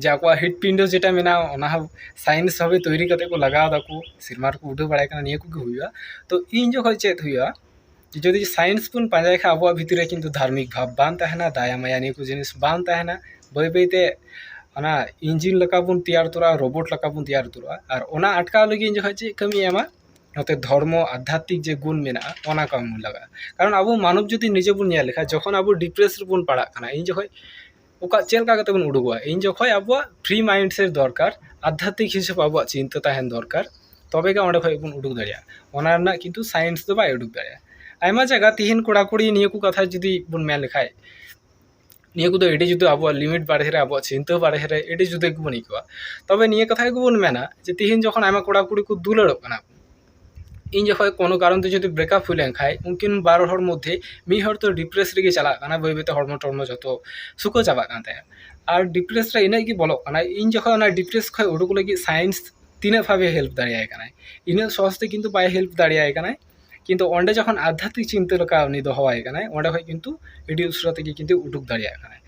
ᱡᱮ ᱟᱠᱚᱣᱟᱜ ᱦᱨᱤᱫᱯᱤᱱᱰᱚ ᱡᱮᱴᱟ ᱢᱮᱱᱟᱜᱼᱟ, ᱚᱱᱟ ᱦᱚᱸ ᱥᱟᱭᱮᱱᱥ ᱵᱷᱟᱵᱮ ᱛᱚᱭᱨᱤ ᱠᱟᱛᱮ ᱠᱚ ᱞᱟᱜᱟᱣ ᱫᱟᱠᱚ, ᱥᱮᱨᱢᱟ ᱨᱮᱠᱚ ᱩᱰᱟᱹᱣ ᱵᱟᱲᱟᱭ ᱠᱟᱱᱟ, ᱱᱤᱭᱟᱹ ᱠᱚᱜᱮ ᱦᱩᱭᱩᱜᱼᱟ᱾ ᱛᱚ ᱤᱧ ᱡᱚᱠᱷᱚᱡ ᱪᱮᱫ ᱦᱩᱭᱩᱜᱼᱟ, ᱡᱩᱫᱤ ᱥᱟᱭᱮᱱᱥ ᱵᱚᱱ ᱯᱟᱸᱡᱟᱭ ᱠᱷᱟᱡ, ᱟᱵᱚᱣᱟᱜ ᱵᱷᱤᱛᱤᱨ ᱨᱮ ᱠᱤᱱᱛᱩ ᱫᱷᱟᱨᱢᱤᱠ ᱵᱷᱟᱵᱽ ᱵᱟᱝ ᱛᱟᱦᱮᱱᱟ, ᱫᱟᱭᱟ ᱢᱟᱭᱟ ᱱᱤᱭᱟᱹ ᱠᱚ ᱡᱤᱱᱤᱥ ᱵᱟᱝ ᱛᱟᱦᱮᱱᱟ᱾ ᱵᱟᱹᱭ ᱵᱟᱹᱭ ᱛᱮ ᱚᱱᱟ ᱤᱧᱡᱤᱱ ᱞᱮᱠᱟ ᱵᱚᱱ ᱛᱮᱭᱟᱨ ᱩᱛᱟᱹᱨᱚᱜᱼᱟ, ᱨᱳᱵᱳᱴ ᱞᱮᱠᱟ ᱵᱚᱱ ᱛᱮᱭᱟᱨ ᱩᱛᱟᱹᱨᱚᱜᱼᱟ᱾ ᱟᱨ ᱚᱱᱟ ᱟᱴᱠᱟᱣ ᱞᱟᱹᱜᱤᱫ ᱤᱧ ᱡᱚᱠᱷᱚᱡ ᱪᱮᱫ ᱠᱟᱹᱢᱤᱧ ᱮᱢᱟ? ᱱᱚᱛᱮ ᱫᱷᱚᱨᱢᱚ, ᱟᱫᱷᱭᱟᱛᱢᱤᱠ ᱡᱮ ᱜᱩᱱ ᱢᱮᱱᱟᱜᱼᱟ, ᱚᱱᱟ ᱠᱟᱹᱢᱤ ᱞᱟᱜᱟᱜᱼᱟ᱾ ᱠᱟᱨᱚᱱ ᱟᱵᱚ ᱢᱟᱱᱚᱵ ᱡᱩᱫᱤ ᱱᱤᱡᱮ ᱵᱚᱱ ᱧᱮᱞ ᱞᱮᱠᱷᱟᱱ, ᱡᱚᱠᱷᱚᱱ ᱟᱵᱚ ᱰᱤᱯᱨᱮᱥ ᱨᱮᱵᱚᱱ ᱯᱟᱲᱟᱜ ᱠᱟᱱᱟ, ᱤᱧ ᱡᱚᱠᱷᱚᱡ ᱚᱠᱟ, ᱪᱮᱫ ᱞᱮᱠᱟ ᱠᱟᱛᱮ ᱵᱚᱱ ᱩᱰᱩᱠᱚᱜᱼᱟ? ᱤᱧ ᱡᱚᱠᱷᱚᱡ ᱟᱵᱚᱣᱟᱜ ᱯᱷᱨᱤ ᱢᱟᱭᱤᱱᱰ ᱥᱮᱴ ᱫᱚᱨᱠᱟᱨ, ᱟᱫᱷᱭᱟᱛᱢᱤᱠ ᱦᱤᱥᱟᱹᱵ ᱟᱵᱚᱣᱟᱜ ᱪᱤᱱᱛᱟᱹ ᱛᱟᱦᱮᱱ ᱫᱚᱨᱠᱟᱨ, ᱛᱚᱵᱮ ᱜᱮ ᱚᱸᱰᱮ ᱠᱷᱚᱡ ᱵᱚᱱ ᱩᱰᱩᱠ ᱫᱟᱲᱮᱭᱟᱜᱼᱟ᱾ ᱚᱱᱟ ᱨᱮᱱᱟᱜ ᱠᱤᱱᱛᱩ ᱥᱟᱭᱮᱱᱥ ᱫᱚ ᱵᱟᱭ ᱩᱰᱩᱠ ᱫᱟᱲᱮᱭᱟᱜᱼᱟ᱾ ᱟᱭᱢᱟ ᱡᱟᱭᱜᱟ ᱛᱤᱦᱤᱧ ᱠᱚᱲᱟ ᱠᱩᱲᱤ ᱱᱤᱭᱟᱹ ᱠᱚ ᱠᱟᱛᱷᱟ ᱡᱩᱫᱤ ᱵᱚᱱ ᱢᱮᱱ ᱞᱮᱠᱷᱟᱡ, ᱱᱤᱭᱟᱹ ᱠᱚᱫᱚ ᱟᱹᱰᱤ ᱡᱩᱫᱟᱹ, ᱟᱵᱚᱣᱟᱜ ᱞᱤᱢᱤᱴ ᱵᱟᱨᱦᱮ ᱨᱮ, ᱟᱵᱚᱣᱟᱜ ᱪᱤᱱᱛᱟᱹ ᱵᱟᱨᱦᱮ ᱨᱮ ᱟᱹᱰᱤ ᱡᱩᱫᱟᱹ ᱜᱮᱵᱚᱱ ᱟᱹᱭᱠᱟᱹᱣᱟ᱾ ᱛᱚᱵᱮ ᱱᱤᱭᱟᱹ ᱠᱟᱛᱷᱟ ᱜᱮᱵᱚᱱ ᱢᱮᱱᱟ ᱡᱮ ᱛᱤᱦᱤᱧ ᱡᱚᱠᱷᱚᱱ ᱟᱭᱢᱟ ᱠᱚᱲᱟ ᱠᱩᱲᱤ ᱠᱚ ᱫᱩᱞᱟᱹᱲᱚᱜ ᱠᱟᱱᱟ, ᱤᱧ ᱡᱚᱠᱷᱚᱡ ᱠᱳᱱᱳ ᱠᱟᱨᱚᱱ ᱛᱮ ᱡᱩᱫᱤ ᱵᱨᱮᱠᱟᱯ ᱦᱩᱭ ᱞᱮᱱᱠᱷᱟᱡ, ᱩᱱᱠᱤᱱ ᱵᱟᱨ ᱦᱚᱲ ᱢᱚᱫᱽᱫᱷᱮ ᱢᱤᱫ ᱦᱚᱲ ᱫᱚ ᱰᱤᱯᱨᱮᱥ ᱨᱮᱜᱮ ᱪᱟᱞᱟᱜ ᱠᱟᱱᱟ, ᱵᱟᱹᱭ ᱵᱟᱹᱭᱛᱮ ᱦᱚᱲᱢᱚ ᱴᱚᱲᱢᱚ ᱡᱚᱛᱚ ᱥᱩᱠᱟᱹ ᱪᱟᱵᱟᱜ ᱠᱟᱱ ᱛᱟᱭᱟ᱾ ᱟᱨ ᱰᱤᱯᱨᱮᱥ ᱨᱮ ᱤᱱᱟᱹᱜ ᱜᱮ ᱵᱚᱞᱚᱜ ᱠᱟᱱᱟᱭ, ᱤᱧ ᱡᱚᱠᱷᱚᱱ ᱚᱱᱟ ᱰᱤᱯᱨᱮᱥ ᱠᱷᱚᱡ ᱩᱰᱩᱠ ᱞᱟᱹᱜᱤᱫ ᱥᱟᱭᱮᱱᱥ ᱛᱤᱱᱟᱹᱜ ᱵᱷᱟᱵᱮ ᱦᱮᱞᱯ ᱫᱟᱲᱮᱭᱟᱭ ᱠᱟᱱᱟᱭ, ᱤᱱᱟᱹᱜ ᱥᱚᱦᱚᱡ ᱛᱮ ᱠᱤᱱᱛᱩ ᱵᱟᱭ ᱦᱮᱞᱯ ᱫᱟᱲᱮᱭᱟᱭ ᱠᱟᱱᱟᱭ᱾ ᱠᱤᱱᱛᱩ ᱚᱸᱰᱮ ᱡᱚᱠᱷᱚᱱ ᱟᱫᱷᱭᱟᱛᱢᱤᱠ ᱪᱤᱱᱛᱟᱹ ᱞᱮᱠᱟ ᱩᱱᱤ ᱫᱚᱦᱚᱣᱟᱭ ᱠᱟᱱᱟᱭ, ᱚᱸᱰᱮ ᱠᱷᱚᱡ ᱠᱤᱱᱛᱩ ᱟᱹᱰᱤ ᱩᱥᱟᱹᱨᱟ ᱛᱮᱜᱮ ᱠᱤᱱᱛᱩ ᱩᱰᱩᱠ ᱫᱟᱲᱮᱭᱟᱜ ᱠᱟᱱᱟᱭ᱾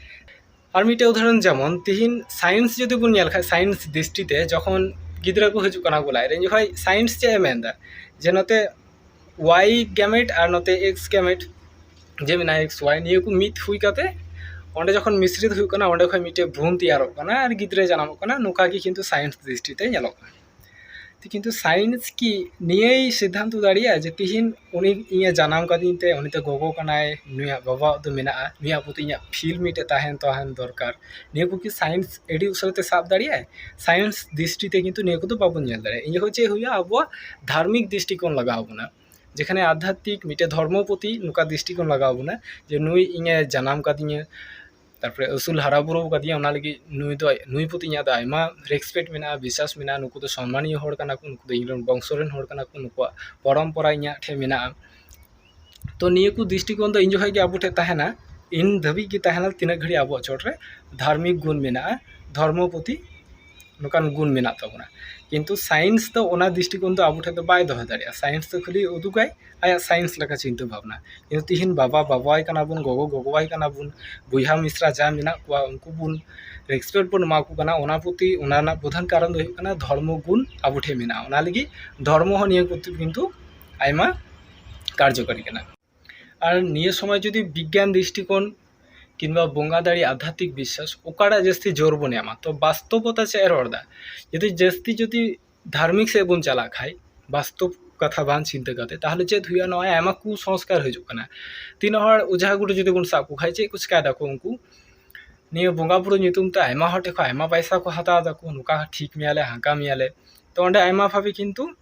ᱟᱨ ᱢᱤᱫᱴᱮᱡ ᱩᱫᱟᱦᱚᱨᱚᱱ, ᱡᱮᱢᱚᱱ ᱛᱤᱦᱤᱧ ᱥᱟᱭᱮᱱᱥ ᱡᱩᱫᱤ ᱵᱚᱱ ᱧᱮᱞ ᱠᱷᱟᱡ, ᱥᱟᱭᱮᱱᱥ ᱫᱨᱤᱥᱴᱤ ᱛᱮ ᱡᱚᱠᱷᱚᱱ ᱜᱤᱫᱽᱨᱟᱹ ᱠᱚ ᱦᱤᱡᱩᱜ ᱠᱟᱱᱟ ᱠᱚ ᱞᱟᱡ ᱨᱮ, ᱩᱱ ᱡᱚᱠᱷᱚᱡ ᱥᱟᱭᱮᱱᱥ ᱪᱮᱫ ᱮ ᱢᱮᱱᱫᱟ ᱡᱮ ᱱᱚᱛᱮ ᱣᱟᱭ ᱜᱮᱢᱮᱴ ᱟᱨ ᱱᱚᱛᱮ ᱮᱠᱥ ᱜᱮᱢᱮᱴ ᱡᱮ ᱢᱮᱱᱟᱜᱼᱟ, ᱮᱠᱥ ᱣᱟᱭ, ᱱᱤᱭᱟᱹ ᱠᱚ ᱢᱤᱫ ᱦᱩᱭ ᱠᱟᱛᱮ ᱚᱸᱰᱮ ᱡᱚᱠᱷᱚᱱ ᱢᱤᱥᱨᱤᱛ ᱦᱩᱭᱩᱜ ᱠᱟᱱᱟ, ᱚᱸᱰᱮ ᱠᱷᱚᱡ ᱢᱤᱫᱴᱮᱡ ᱵᱷᱨᱩᱱ ᱛᱮᱭᱟᱨᱚᱜ ᱠᱟᱱᱟ ᱟᱨ ᱜᱤᱫᱽᱨᱟᱹ ᱡᱟᱱᱟᱢᱚᱜ ᱠᱟᱱᱟ᱾ ᱱᱚᱝᱠᱟ ᱜᱮ ᱠᱤᱱᱛᱩ ᱥᱟᱭᱮᱱᱥ ᱫᱨᱤᱥᱴᱤ ᱛᱮ ᱧᱮᱞᱚᱜ ᱠᱟᱱᱟ᱾ ᱠᱤᱱᱛᱩ ᱥᱟᱭᱮᱱᱥ ᱠᱤ ᱱᱤᱭᱟᱹᱭ ᱥᱤᱫᱽᱫᱷᱟᱱᱛᱚ ᱫᱟᱲᱮᱭᱟᱜᱼᱟ ᱡᱮ ᱛᱤᱦᱤᱧ ᱩᱱᱤ ᱤᱧᱮ ᱡᱟᱱᱟᱢ ᱠᱟᱫᱤᱧ ᱛᱮ ᱩᱱᱤ ᱫᱚ ᱜᱚᱜᱚ ᱠᱟᱱᱟᱭ, ᱱᱩᱭᱟᱜ ᱵᱟᱵᱟᱣᱟᱜ ᱫᱚ ᱢᱮᱱᱟᱜᱼᱟ, ᱱᱩᱭᱟᱜ ᱯᱨᱚᱛᱤ ᱤᱧᱟᱹᱜ ᱯᱷᱤᱞ ᱢᱤᱫᱴᱮᱡ ᱛᱟᱦᱮᱱ ᱛᱟᱦᱮᱱ ᱫᱚᱨᱠᱟᱨ? ᱱᱤᱭᱟᱹ ᱠᱚ ᱠᱤ ᱥᱟᱭᱮᱱᱥ ᱟᱹᱰᱤ ᱩᱥᱟᱹᱨᱟ ᱛᱮ ᱥᱟᱵ ᱫᱟᱲᱮᱭᱟᱜᱼᱟᱭ? ᱥᱟᱭᱮᱱᱥ ᱫᱨᱤᱥᱴᱤ ᱛᱮ ᱠᱤᱱᱛᱩ ᱱᱤᱭᱟᱹ ᱠᱚᱫᱚ ᱵᱟᱵᱚᱱ ᱧᱮᱞ ᱫᱟᱲᱮᱭᱟᱜᱼᱟ᱾ ᱤᱧ ᱡᱚᱠᱷᱚᱱ ᱪᱮᱫ ᱦᱩᱭᱩᱜᱼᱟ, ᱟᱵᱚᱣᱟᱜ ᱫᱷᱟᱨᱢᱤᱠ ᱫᱨᱤᱥᱴᱤᱠᱳᱱ ᱞᱟᱜᱟᱣ ᱵᱚᱱᱟ, ᱡᱮᱠᱷᱟᱱᱮ ᱟᱫᱷᱟᱛᱢᱤᱠ ᱢᱤᱫᱴᱮᱡ ᱫᱷᱚᱨᱢᱚ ᱯᱨᱚᱛᱤ ᱱᱚᱝᱠᱟ ᱫᱨᱤᱥᱴᱤᱠᱳᱱ ᱞᱟᱜᱟᱣ ᱵᱚᱱᱟ ᱡᱮ ᱱᱩᱭ ᱤᱧᱮ ᱡᱟᱱᱟᱢ ᱠᱟᱫᱤᱧᱟ, ᱛᱟᱨᱯᱚᱨᱮ ᱟᱹᱥᱩᱞ ᱦᱟᱨᱟ ᱵᱩᱨᱩ ᱠᱟᱫᱤᱧᱟ, ᱚᱱᱟ ᱞᱟᱹᱜᱤᱫ ᱱᱩᱭ ᱫᱚ, ᱱᱩᱭ ᱯᱨᱚᱛᱤ ᱤᱧᱟᱹᱜ ᱫᱚ ᱟᱭᱢᱟ ᱨᱮᱥᱯᱮᱠᱴ ᱢᱮᱱᱟᱜᱼᱟ, ᱵᱤᱥᱥᱟᱥ ᱢᱮᱱᱟᱜᱼᱟ, ᱱᱩᱠᱩ ᱫᱚ ᱥᱚᱱᱢᱟᱱᱤᱭᱚ ᱦᱚᱲ ᱠᱟᱱᱟ ᱠᱚ, ᱱᱩᱠᱩ ᱫᱚ ᱤᱧ ᱨᱮᱱ ᱵᱚᱝᱥᱚ ᱨᱮᱱ ᱦᱚᱲ ᱠᱟᱱᱟ ᱠᱚ, ᱱᱩᱠᱩᱣᱟᱜ ᱯᱚᱨᱚᱢᱯᱚᱨᱟ ᱤᱧᱟᱹᱜ ᱴᱷᱮᱱ ᱢᱮᱱᱟᱜᱼᱟ᱾ ᱛᱚ ᱱᱤᱭᱟᱹ ᱠᱚ ᱫᱨᱤᱥᱴᱤᱠᱳᱱ ᱫᱚ ᱤᱧ ᱡᱚᱠᱷᱚᱱ ᱜᱮ ᱟᱵᱚ ᱴᱷᱮᱱ ᱛᱟᱦᱮᱱᱟ, ᱤᱱ ᱫᱷᱟᱹᱵᱤᱡ ᱜᱮ ᱛᱟᱦᱮᱱᱟ ᱛᱤᱱᱟᱹᱜ ᱜᱷᱟᱹᱲᱤᱡ ᱟᱵᱚᱣᱟᱜ ᱪᱚᱴ ᱨᱮ ᱫᱷᱟᱨᱢᱤᱠ ᱜᱩᱱ ᱢᱮᱱᱟᱜᱼᱟ, ᱫᱷᱚᱨᱢᱚ ᱯᱨᱚᱛᱤ ᱱᱚᱝᱠᱟᱱ ᱜᱩᱱ ᱢᱮᱱᱟᱜ ᱛᱟᱵᱚᱱᱟ᱾ ᱠᱤᱱᱛᱩ ᱥᱟᱭᱮᱱᱥ ᱫᱚ ᱚᱱᱟ ᱫᱨᱤᱥᱴᱤᱠᱳᱱ ᱫᱚ ᱟᱵᱚ ᱴᱷᱮᱱ ᱫᱚ ᱵᱟᱭ ᱫᱚᱦᱚ ᱫᱟᱲᱮᱭᱟᱜᱼᱟ᱾ ᱥᱟᱭᱮᱱᱥ ᱫᱚ ᱠᱷᱟᱹᱞᱤ ᱩᱫᱩᱜᱟᱭ ᱟᱭᱟᱜ ᱥᱟᱭᱮᱱᱥ ᱞᱮᱠᱟ ᱪᱤᱱᱛᱟᱹ ᱵᱷᱟᱵᱽᱱᱟ᱾ ᱠᱤᱱᱛᱩ ᱛᱤᱦᱤᱧ ᱵᱟᱵᱟ ᱵᱟᱵᱟᱭ ᱠᱟᱱᱟ ᱵᱚᱱ, ᱜᱚᱜᱚ ᱜᱚᱜᱚᱣᱟᱭ ᱠᱟᱱᱟ ᱵᱚᱱ, ᱵᱚᱭᱦᱟ ᱢᱤᱥᱨᱟ ᱡᱟ ᱢᱮᱱᱟᱜ ᱠᱚᱣᱟ ᱩᱱᱠᱩ ᱵᱚᱱ ᱨᱮᱥᱯᱮᱠᱴ ᱵᱚᱱ ᱮᱢᱟ ᱠᱚ ᱠᱟᱱᱟ᱾ ᱚᱱᱟ ᱯᱨᱚᱛᱤ ᱚᱱᱟ ᱨᱮᱱᱟᱜ ᱯᱨᱚᱫᱷᱟᱱ ᱠᱟᱨᱚᱱ ᱫᱚ ᱦᱩᱭᱩᱜ ᱠᱟᱱᱟ ᱫᱷᱚᱨᱢᱚ ᱜᱩᱱ ᱟᱵᱚ ᱴᱷᱮᱱ ᱢᱮᱱᱟᱜᱼᱟ᱾ ᱚᱱᱟ ᱞᱟᱹᱜᱤᱫ ᱫᱷᱚᱨᱢᱚ ᱦᱚᱸ ᱱᱤᱭᱟᱹ ᱯᱨᱚᱛᱤ ᱠᱤᱱᱛᱩ ᱟᱭᱢᱟ ᱠᱟᱨᱡᱚᱠᱟᱨᱤ ᱠᱟᱱᱟ᱾ ᱟᱨ ᱱᱤᱭᱟᱹ ᱥᱚᱢᱚᱭ ᱡᱩᱫᱤ ᱵᱤᱜᱽᱜᱟᱱ ᱫᱨᱤᱥᱴᱤᱠᱳᱱ ᱠᱤᱝᱵᱟ ᱵᱚᱸᱜᱟ ᱫᱟᱲᱮ ᱟᱫᱷᱟᱛᱢᱤᱠ ᱵᱤᱥᱥᱟᱥ ᱚᱠᱟᱴᱟᱜ ᱡᱟᱹᱥᱛᱤ ᱡᱳᱨ ᱵᱚᱱ ᱮᱢᱟ, ᱛᱚ ᱵᱟᱥᱛᱚᱵᱚᱛᱟ ᱪᱮᱫ ᱮ ᱨᱚᱲ ᱮᱫᱟ? ᱡᱩᱫᱤ ᱡᱟᱹᱥᱛᱤ ᱡᱩᱫᱤ ᱫᱷᱟᱨᱢᱤᱠ ᱥᱮᱫ ᱵᱚᱱ ᱪᱟᱞᱟᱜ ᱠᱷᱟᱡ, ᱵᱟᱥᱛᱚᱵ ᱠᱟᱛᱷᱟ ᱵᱟᱝ ᱪᱤᱱᱛᱟᱹ ᱠᱟᱛᱮ, ᱛᱟᱦᱚᱞᱮ ᱪᱮᱫ ᱦᱩᱭᱩᱜᱼᱟ? ᱱᱚᱜᱼᱚᱭ ᱟᱭᱢᱟ ᱠᱩᱥᱚᱝᱥᱠᱟᱨ ᱦᱤᱡᱩᱜ ᱠᱟᱱᱟ᱾ ᱛᱤᱱᱟᱹᱜ ᱦᱚᱲ ᱚᱡᱷᱟ ᱜᱩᱨᱩ ᱡᱩᱫᱤ ᱵᱚᱱ ᱥᱟᱵ ᱠᱚ ᱠᱷᱟᱡ, ᱪᱮᱫ ᱠᱚ ᱪᱤᱠᱟᱭ ᱫᱟᱠᱚ ᱩᱱᱠᱩ? ᱱᱤᱭᱟᱹ ᱵᱚᱸᱜᱟ ᱵᱩᱨᱩ ᱧᱩᱛᱩᱢ ᱛᱮ ᱟᱭᱢᱟ ᱦᱚᱲ ᱴᱷᱮᱱ ᱠᱷᱚᱱ ᱟᱭᱢᱟ ᱯᱟᱭᱥᱟ ᱠᱚ ᱦᱟᱛᱟᱣ ᱫᱟᱠᱚ, ᱱᱚᱝᱠᱟ ᱴᱷᱤᱠ ᱢᱮᱭᱟᱞᱮ, ᱦᱟᱱᱠᱟ ᱢᱮᱭᱟᱞᱮ᱾ ᱛᱚ ᱚᱸᱰᱮ ᱟᱭᱢᱟ ᱵᱷᱟᱵᱮ ᱠᱤᱱᱛᱩ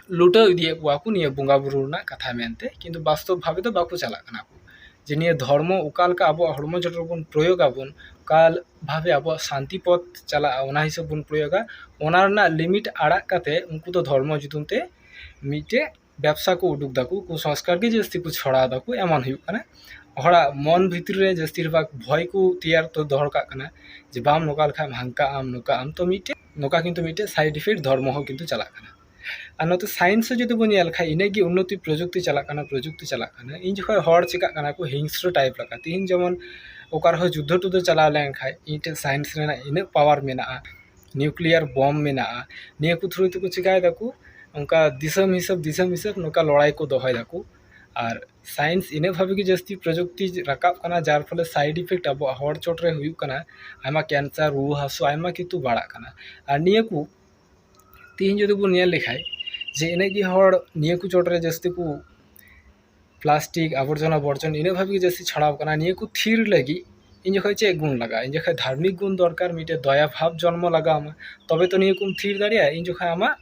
ᱞᱩᱴᱟᱹᱣ ᱤᱫᱤᱭᱮᱫ ᱠᱚᱣᱟ ᱠᱚ ᱱᱤᱭᱟᱹ ᱵᱚᱸᱜᱟ ᱵᱩᱨᱩ ᱨᱮᱱᱟᱜ ᱠᱟᱛᱷᱟ ᱢᱮᱱᱛᱮ, ᱠᱤᱱᱛᱩ ᱵᱟᱥᱛᱚᱵ ᱵᱷᱟᱵᱮ ᱫᱚ ᱵᱟᱠᱚ ᱪᱟᱞᱟᱜ ᱠᱟᱱᱟ ᱠᱚ᱾ ᱡᱮ ᱱᱤᱭᱟᱹ ᱫᱷᱚᱨᱢᱚ ᱚᱠᱟ ᱞᱮᱠᱟ ᱟᱵᱚᱣᱟᱜ ᱦᱚᱲᱢᱚ ᱡᱤᱣᱤ ᱨᱮᱵᱚᱱ ᱯᱨᱚᱭᱳᱜᱽ ᱟᱵᱚᱱ, ᱚᱠᱟ ᱵᱷᱟᱵᱮ ᱟᱵᱚᱣᱟᱜ ᱥᱟᱱᱛᱤ ᱯᱚᱛᱷ ᱪᱟᱞᱟᱜᱼᱟ, ᱚᱱᱟ ᱦᱤᱥᱟᱹᱵ ᱵᱚᱱ ᱯᱨᱚᱭᱳᱜᱟ, ᱚᱱᱟ ᱨᱮᱱᱟᱜ ᱞᱤᱢᱤᱴ ᱟᱲᱟᱜ ᱠᱟᱛᱮ ᱩᱱᱠᱩ ᱫᱚ ᱫᱷᱚᱨᱢᱚ ᱧᱩᱛᱩᱢ ᱛᱮ ᱢᱤᱫᱴᱮᱡ ᱵᱮᱵᱽᱥᱟ ᱠᱚ ᱩᱰᱩᱠ ᱫᱟᱠᱚ, ᱠᱩᱥᱚᱝᱥᱠᱟᱨ ᱜᱮ ᱡᱟᱹᱥᱛᱤ ᱠᱚ ᱪᱷᱚᱲᱟᱣ ᱫᱟᱠᱚ, ᱮᱢᱚᱱ ᱦᱩᱭᱩᱜ ᱠᱟᱱᱟ᱾ ᱦᱚᱲᱟᱜ ᱢᱚᱱ ᱵᱷᱤᱛᱨᱤ ᱨᱮ ᱡᱟᱹᱥᱛᱤᱨ ᱵᱷᱟᱜᱽ ᱵᱷᱚᱭ ᱠᱚ ᱛᱮᱭᱟᱨ ᱛᱚ ᱫᱚᱦᱚ ᱠᱟᱜ ᱠᱟᱱᱟ ᱡᱮ ᱵᱟᱢ ᱱᱚᱝᱠᱟ ᱞᱮᱠᱷᱟᱱ ᱦᱟᱱᱠᱟ ᱟᱢ, ᱱᱚᱝᱠᱟ ᱟᱢ᱾ ᱛᱚ ᱢᱤᱫᱴᱮᱡ ᱱᱚᱝᱠᱟ ᱠᱤᱱᱛᱩ ᱢᱤᱫᱴᱮᱡ ᱥᱟᱭᱤᱰ ᱤᱯᱷᱮᱠᱴ ᱫᱷᱚᱨᱢᱚ ᱦᱚᱸ ᱠᱤᱱᱛᱩ ᱪᱟᱞᱟᱜ ᱠᱟᱱᱟ᱾ ᱟᱨ ᱱᱚᱛᱮ ᱥᱟᱭᱮᱱᱥ ᱦᱚᱸ ᱡᱩᱫᱤ ᱵᱚᱱ ᱧᱮᱞ ᱠᱷᱟᱡ, ᱤᱱᱟᱹᱜ ᱜᱮ ᱩᱱᱱᱚᱛᱤ ᱯᱨᱚᱡᱩᱠᱛᱤ ᱪᱟᱞᱟᱜ ᱠᱟᱱᱟ, ᱯᱨᱚᱡᱩᱠᱛᱤ ᱪᱟᱞᱟᱜ ᱠᱟᱱᱟ᱾ ᱤᱧ ᱡᱚᱠᱷᱚᱱ ᱦᱚᱲ ᱪᱤᱠᱟᱜ ᱠᱟᱱᱟ ᱠᱚ ᱦᱤᱝᱥᱨᱚ ᱴᱟᱭᱤᱯ ᱞᱮᱠᱟ, ᱛᱤᱦᱤᱧ ᱡᱮᱢᱚᱱ ᱚᱠᱟ ᱨᱮᱦᱚᱸ ᱡᱩᱫᱽᱫᱷᱚ ᱴᱩᱫᱽᱫᱷᱚ ᱪᱟᱞᱟᱣ ᱞᱮᱱᱠᱷᱟᱡ, ᱤᱧ ᱴᱷᱮᱱ ᱥᱟᱭᱮᱱᱥ ᱨᱮᱱᱟᱜ ᱤᱱᱟᱹᱜ ᱯᱟᱣᱟᱨ ᱢᱮᱱᱟᱜᱼᱟ, ᱱᱤᱭᱩᱠᱞᱤᱭᱟᱨ ᱵᱚᱢ ᱢᱮᱱᱟᱜᱼᱟ, ᱱᱤᱭᱟᱹ ᱠᱚ ᱛᱷᱨᱩ ᱛᱮᱠᱚ ᱪᱤᱠᱟᱭ ᱫᱟᱠᱚ, ᱚᱱᱠᱟ ᱫᱤᱥᱚᱢ ᱦᱤᱥᱟᱹᱵ, ᱫᱤᱥᱚᱢ ᱦᱤᱥᱟᱹᱵ ᱱᱚᱝᱠᱟ ᱞᱚᱲᱟᱭ ᱠᱚ ᱫᱚᱦᱚᱭ ᱫᱟᱠᱚ᱾ ᱟᱨ ᱥᱟᱭᱮᱱᱥ ᱤᱱᱟᱹᱜ ᱵᱷᱟᱵᱮ ᱜᱮ ᱡᱟᱹᱥᱛᱤ ᱯᱨᱚᱡᱩᱠᱛᱤ ᱨᱟᱠᱟᱵ ᱠᱟᱱᱟ, ᱡᱟᱨ ᱯᱷᱚᱞᱮ ᱥᱟᱭᱤᱰ ᱤᱯᱷᱮᱠᱴ ᱟᱵᱚᱣᱟᱜ ᱦᱚᱲ ᱪᱚᱴ ᱨᱮ ᱦᱩᱭᱩᱜ ᱠᱟᱱᱟ, ᱟᱭᱢᱟ ᱠᱮᱱᱥᱟᱨ, ᱨᱩᱣᱟᱹ ᱦᱟᱹᱥᱩ, ᱟᱭᱢᱟ ᱠᱤᱪᱷᱩ ᱵᱟᱲᱟᱜ ᱠᱟᱱᱟ᱾ ᱟᱨ ᱱᱤᱭᱟᱹ ᱠᱚ ᱛᱮᱦᱮᱧ ᱡᱩᱫᱤ ᱵᱚᱱ ᱧᱮᱞ ᱞᱮᱠᱷᱟᱡ, ᱡᱮ ᱤᱱᱟᱹᱜ ᱜᱮ ᱦᱚᱲ ᱱᱤᱭᱟᱹ ᱠᱚ ᱪᱚᱴᱨᱮ ᱡᱟᱹᱥᱛᱤ ᱠᱚ ᱯᱞᱟᱥᱴᱤᱠ ᱟᱵᱚᱨᱡᱚᱱᱟ ᱵᱚᱨᱡᱚᱱ ᱤᱱᱟᱹᱜ ᱵᱷᱟᱵᱮ ᱜᱮ ᱡᱟᱹᱥᱛᱤ ᱪᱷᱟᱲᱟᱣ ᱠᱟᱱᱟ, ᱱᱤᱭᱟᱹ ᱠᱚ ᱛᱷᱤᱨ ᱞᱟᱹᱜᱤᱫ ᱤᱧ ᱡᱚᱠᱷᱚᱡ ᱪᱮᱫ ᱜᱩᱱ ᱞᱟᱜᱟᱜᱼᱟ? ᱤᱧ ᱡᱚᱠᱷᱚᱡ ᱫᱷᱟᱨᱢᱤᱠ ᱜᱩᱱ ᱫᱚᱨᱠᱟᱨ, ᱢᱤᱫᱴᱮᱡ ᱫᱚᱭᱟ ᱵᱷᱟᱵᱽ ᱡᱚᱱᱢᱚ ᱞᱟᱜᱟᱣ ᱟᱢᱟ, ᱛᱚᱵᱮ ᱛᱚ ᱱᱤᱭᱟᱹ ᱠᱚᱢ ᱛᱷᱤᱨ ᱫᱟᱲᱮᱭᱟᱜᱼᱟ᱾ ᱤᱧ ᱡᱚᱠᱷᱚᱡ ᱟᱢᱟᱜ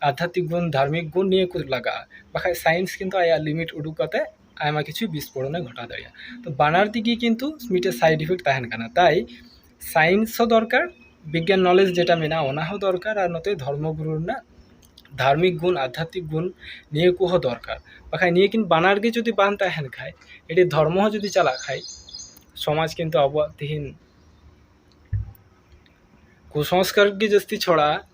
ᱟᱫᱷᱟᱛᱢᱤᱠ ᱜᱩᱱ, ᱫᱷᱟᱨᱢᱤᱠ ᱜᱩᱱ ᱱᱤᱭᱟᱹ ᱠᱚ ᱞᱟᱜᱟᱜᱼᱟ, ᱵᱟᱠᱷᱟᱡ ᱥᱟᱭᱮᱱᱥ ᱠᱤᱱᱛᱩ ᱟᱭᱟᱜ ᱞᱤᱢᱤᱴ ᱩᱰᱩᱠ ᱠᱟᱛᱮ ᱟᱭᱢᱟ ᱠᱤᱪᱷᱩ ᱵᱤᱥᱯᱷᱳᱨᱚᱱᱮ ᱜᱷᱚᱴᱟᱣ ᱫᱟᱲᱮᱭᱟᱜᱼᱟ᱾ ᱛᱚ ᱵᱟᱱᱟᱨ ᱫᱤᱠ ᱜᱮ ᱠᱤᱱᱛᱩ ᱢᱤᱫᱴᱮᱡ ᱥᱟᱭᱤᱰ ᱤᱯᱷᱮᱠᱴ ᱛᱟᱦᱮᱱ ᱠᱟᱱᱟ᱾ ᱛᱟᱭ ᱥᱟᱭᱮᱱᱥ ᱦᱚᱸ ᱫᱚᱨᱠᱟᱨ, ᱵᱤᱜᱽᱜᱟᱱ ᱱᱚᱞᱮᱡᱽ ᱡᱮᱴᱟ ᱢᱮᱱᱟᱜᱼᱟ ᱚᱱᱟ ᱦᱚᱸ ᱫᱚᱨᱠᱟᱨ, ᱟᱨ ᱱᱚᱛᱮ ᱫᱷᱚᱨᱢᱚ ᱜᱩᱨᱩ ᱨᱮᱱᱟᱜ ᱫᱷᱟᱨᱢᱤᱠ ᱜᱩᱱ, ᱟᱫᱷᱟᱛᱢᱤᱠ ᱜᱩᱱ, ᱱᱤᱭᱟᱹ ᱠᱚᱦᱚᱸ ᱫᱚᱨᱠᱟᱨ᱾ ᱵᱟᱠᱷᱟᱡ ᱱᱤᱭᱟᱹ ᱠᱤᱱ ᱵᱟᱱᱟᱨ ᱜᱮ ᱡᱩᱫᱤ ᱵᱟᱝ ᱛᱟᱦᱮᱱ ᱠᱷᱟᱡ, ᱮᱴᱤ ᱫᱷᱚᱨᱢᱚ ᱦᱚᱸ ᱡᱩᱫᱤ ᱪᱟᱞᱟᱜ ᱠᱷᱟᱡ, ᱥᱚᱢᱟᱡᱽ ᱠᱤᱱᱛᱩ ᱟᱵᱚᱣᱟᱜ ᱛᱤᱦᱤᱧ ᱠᱩᱥᱚᱝᱥᱠᱟᱨ ᱜᱮ ᱡᱟᱹᱥᱛᱤ ᱪᱷᱚᱲᱟᱜᱼᱟ᱾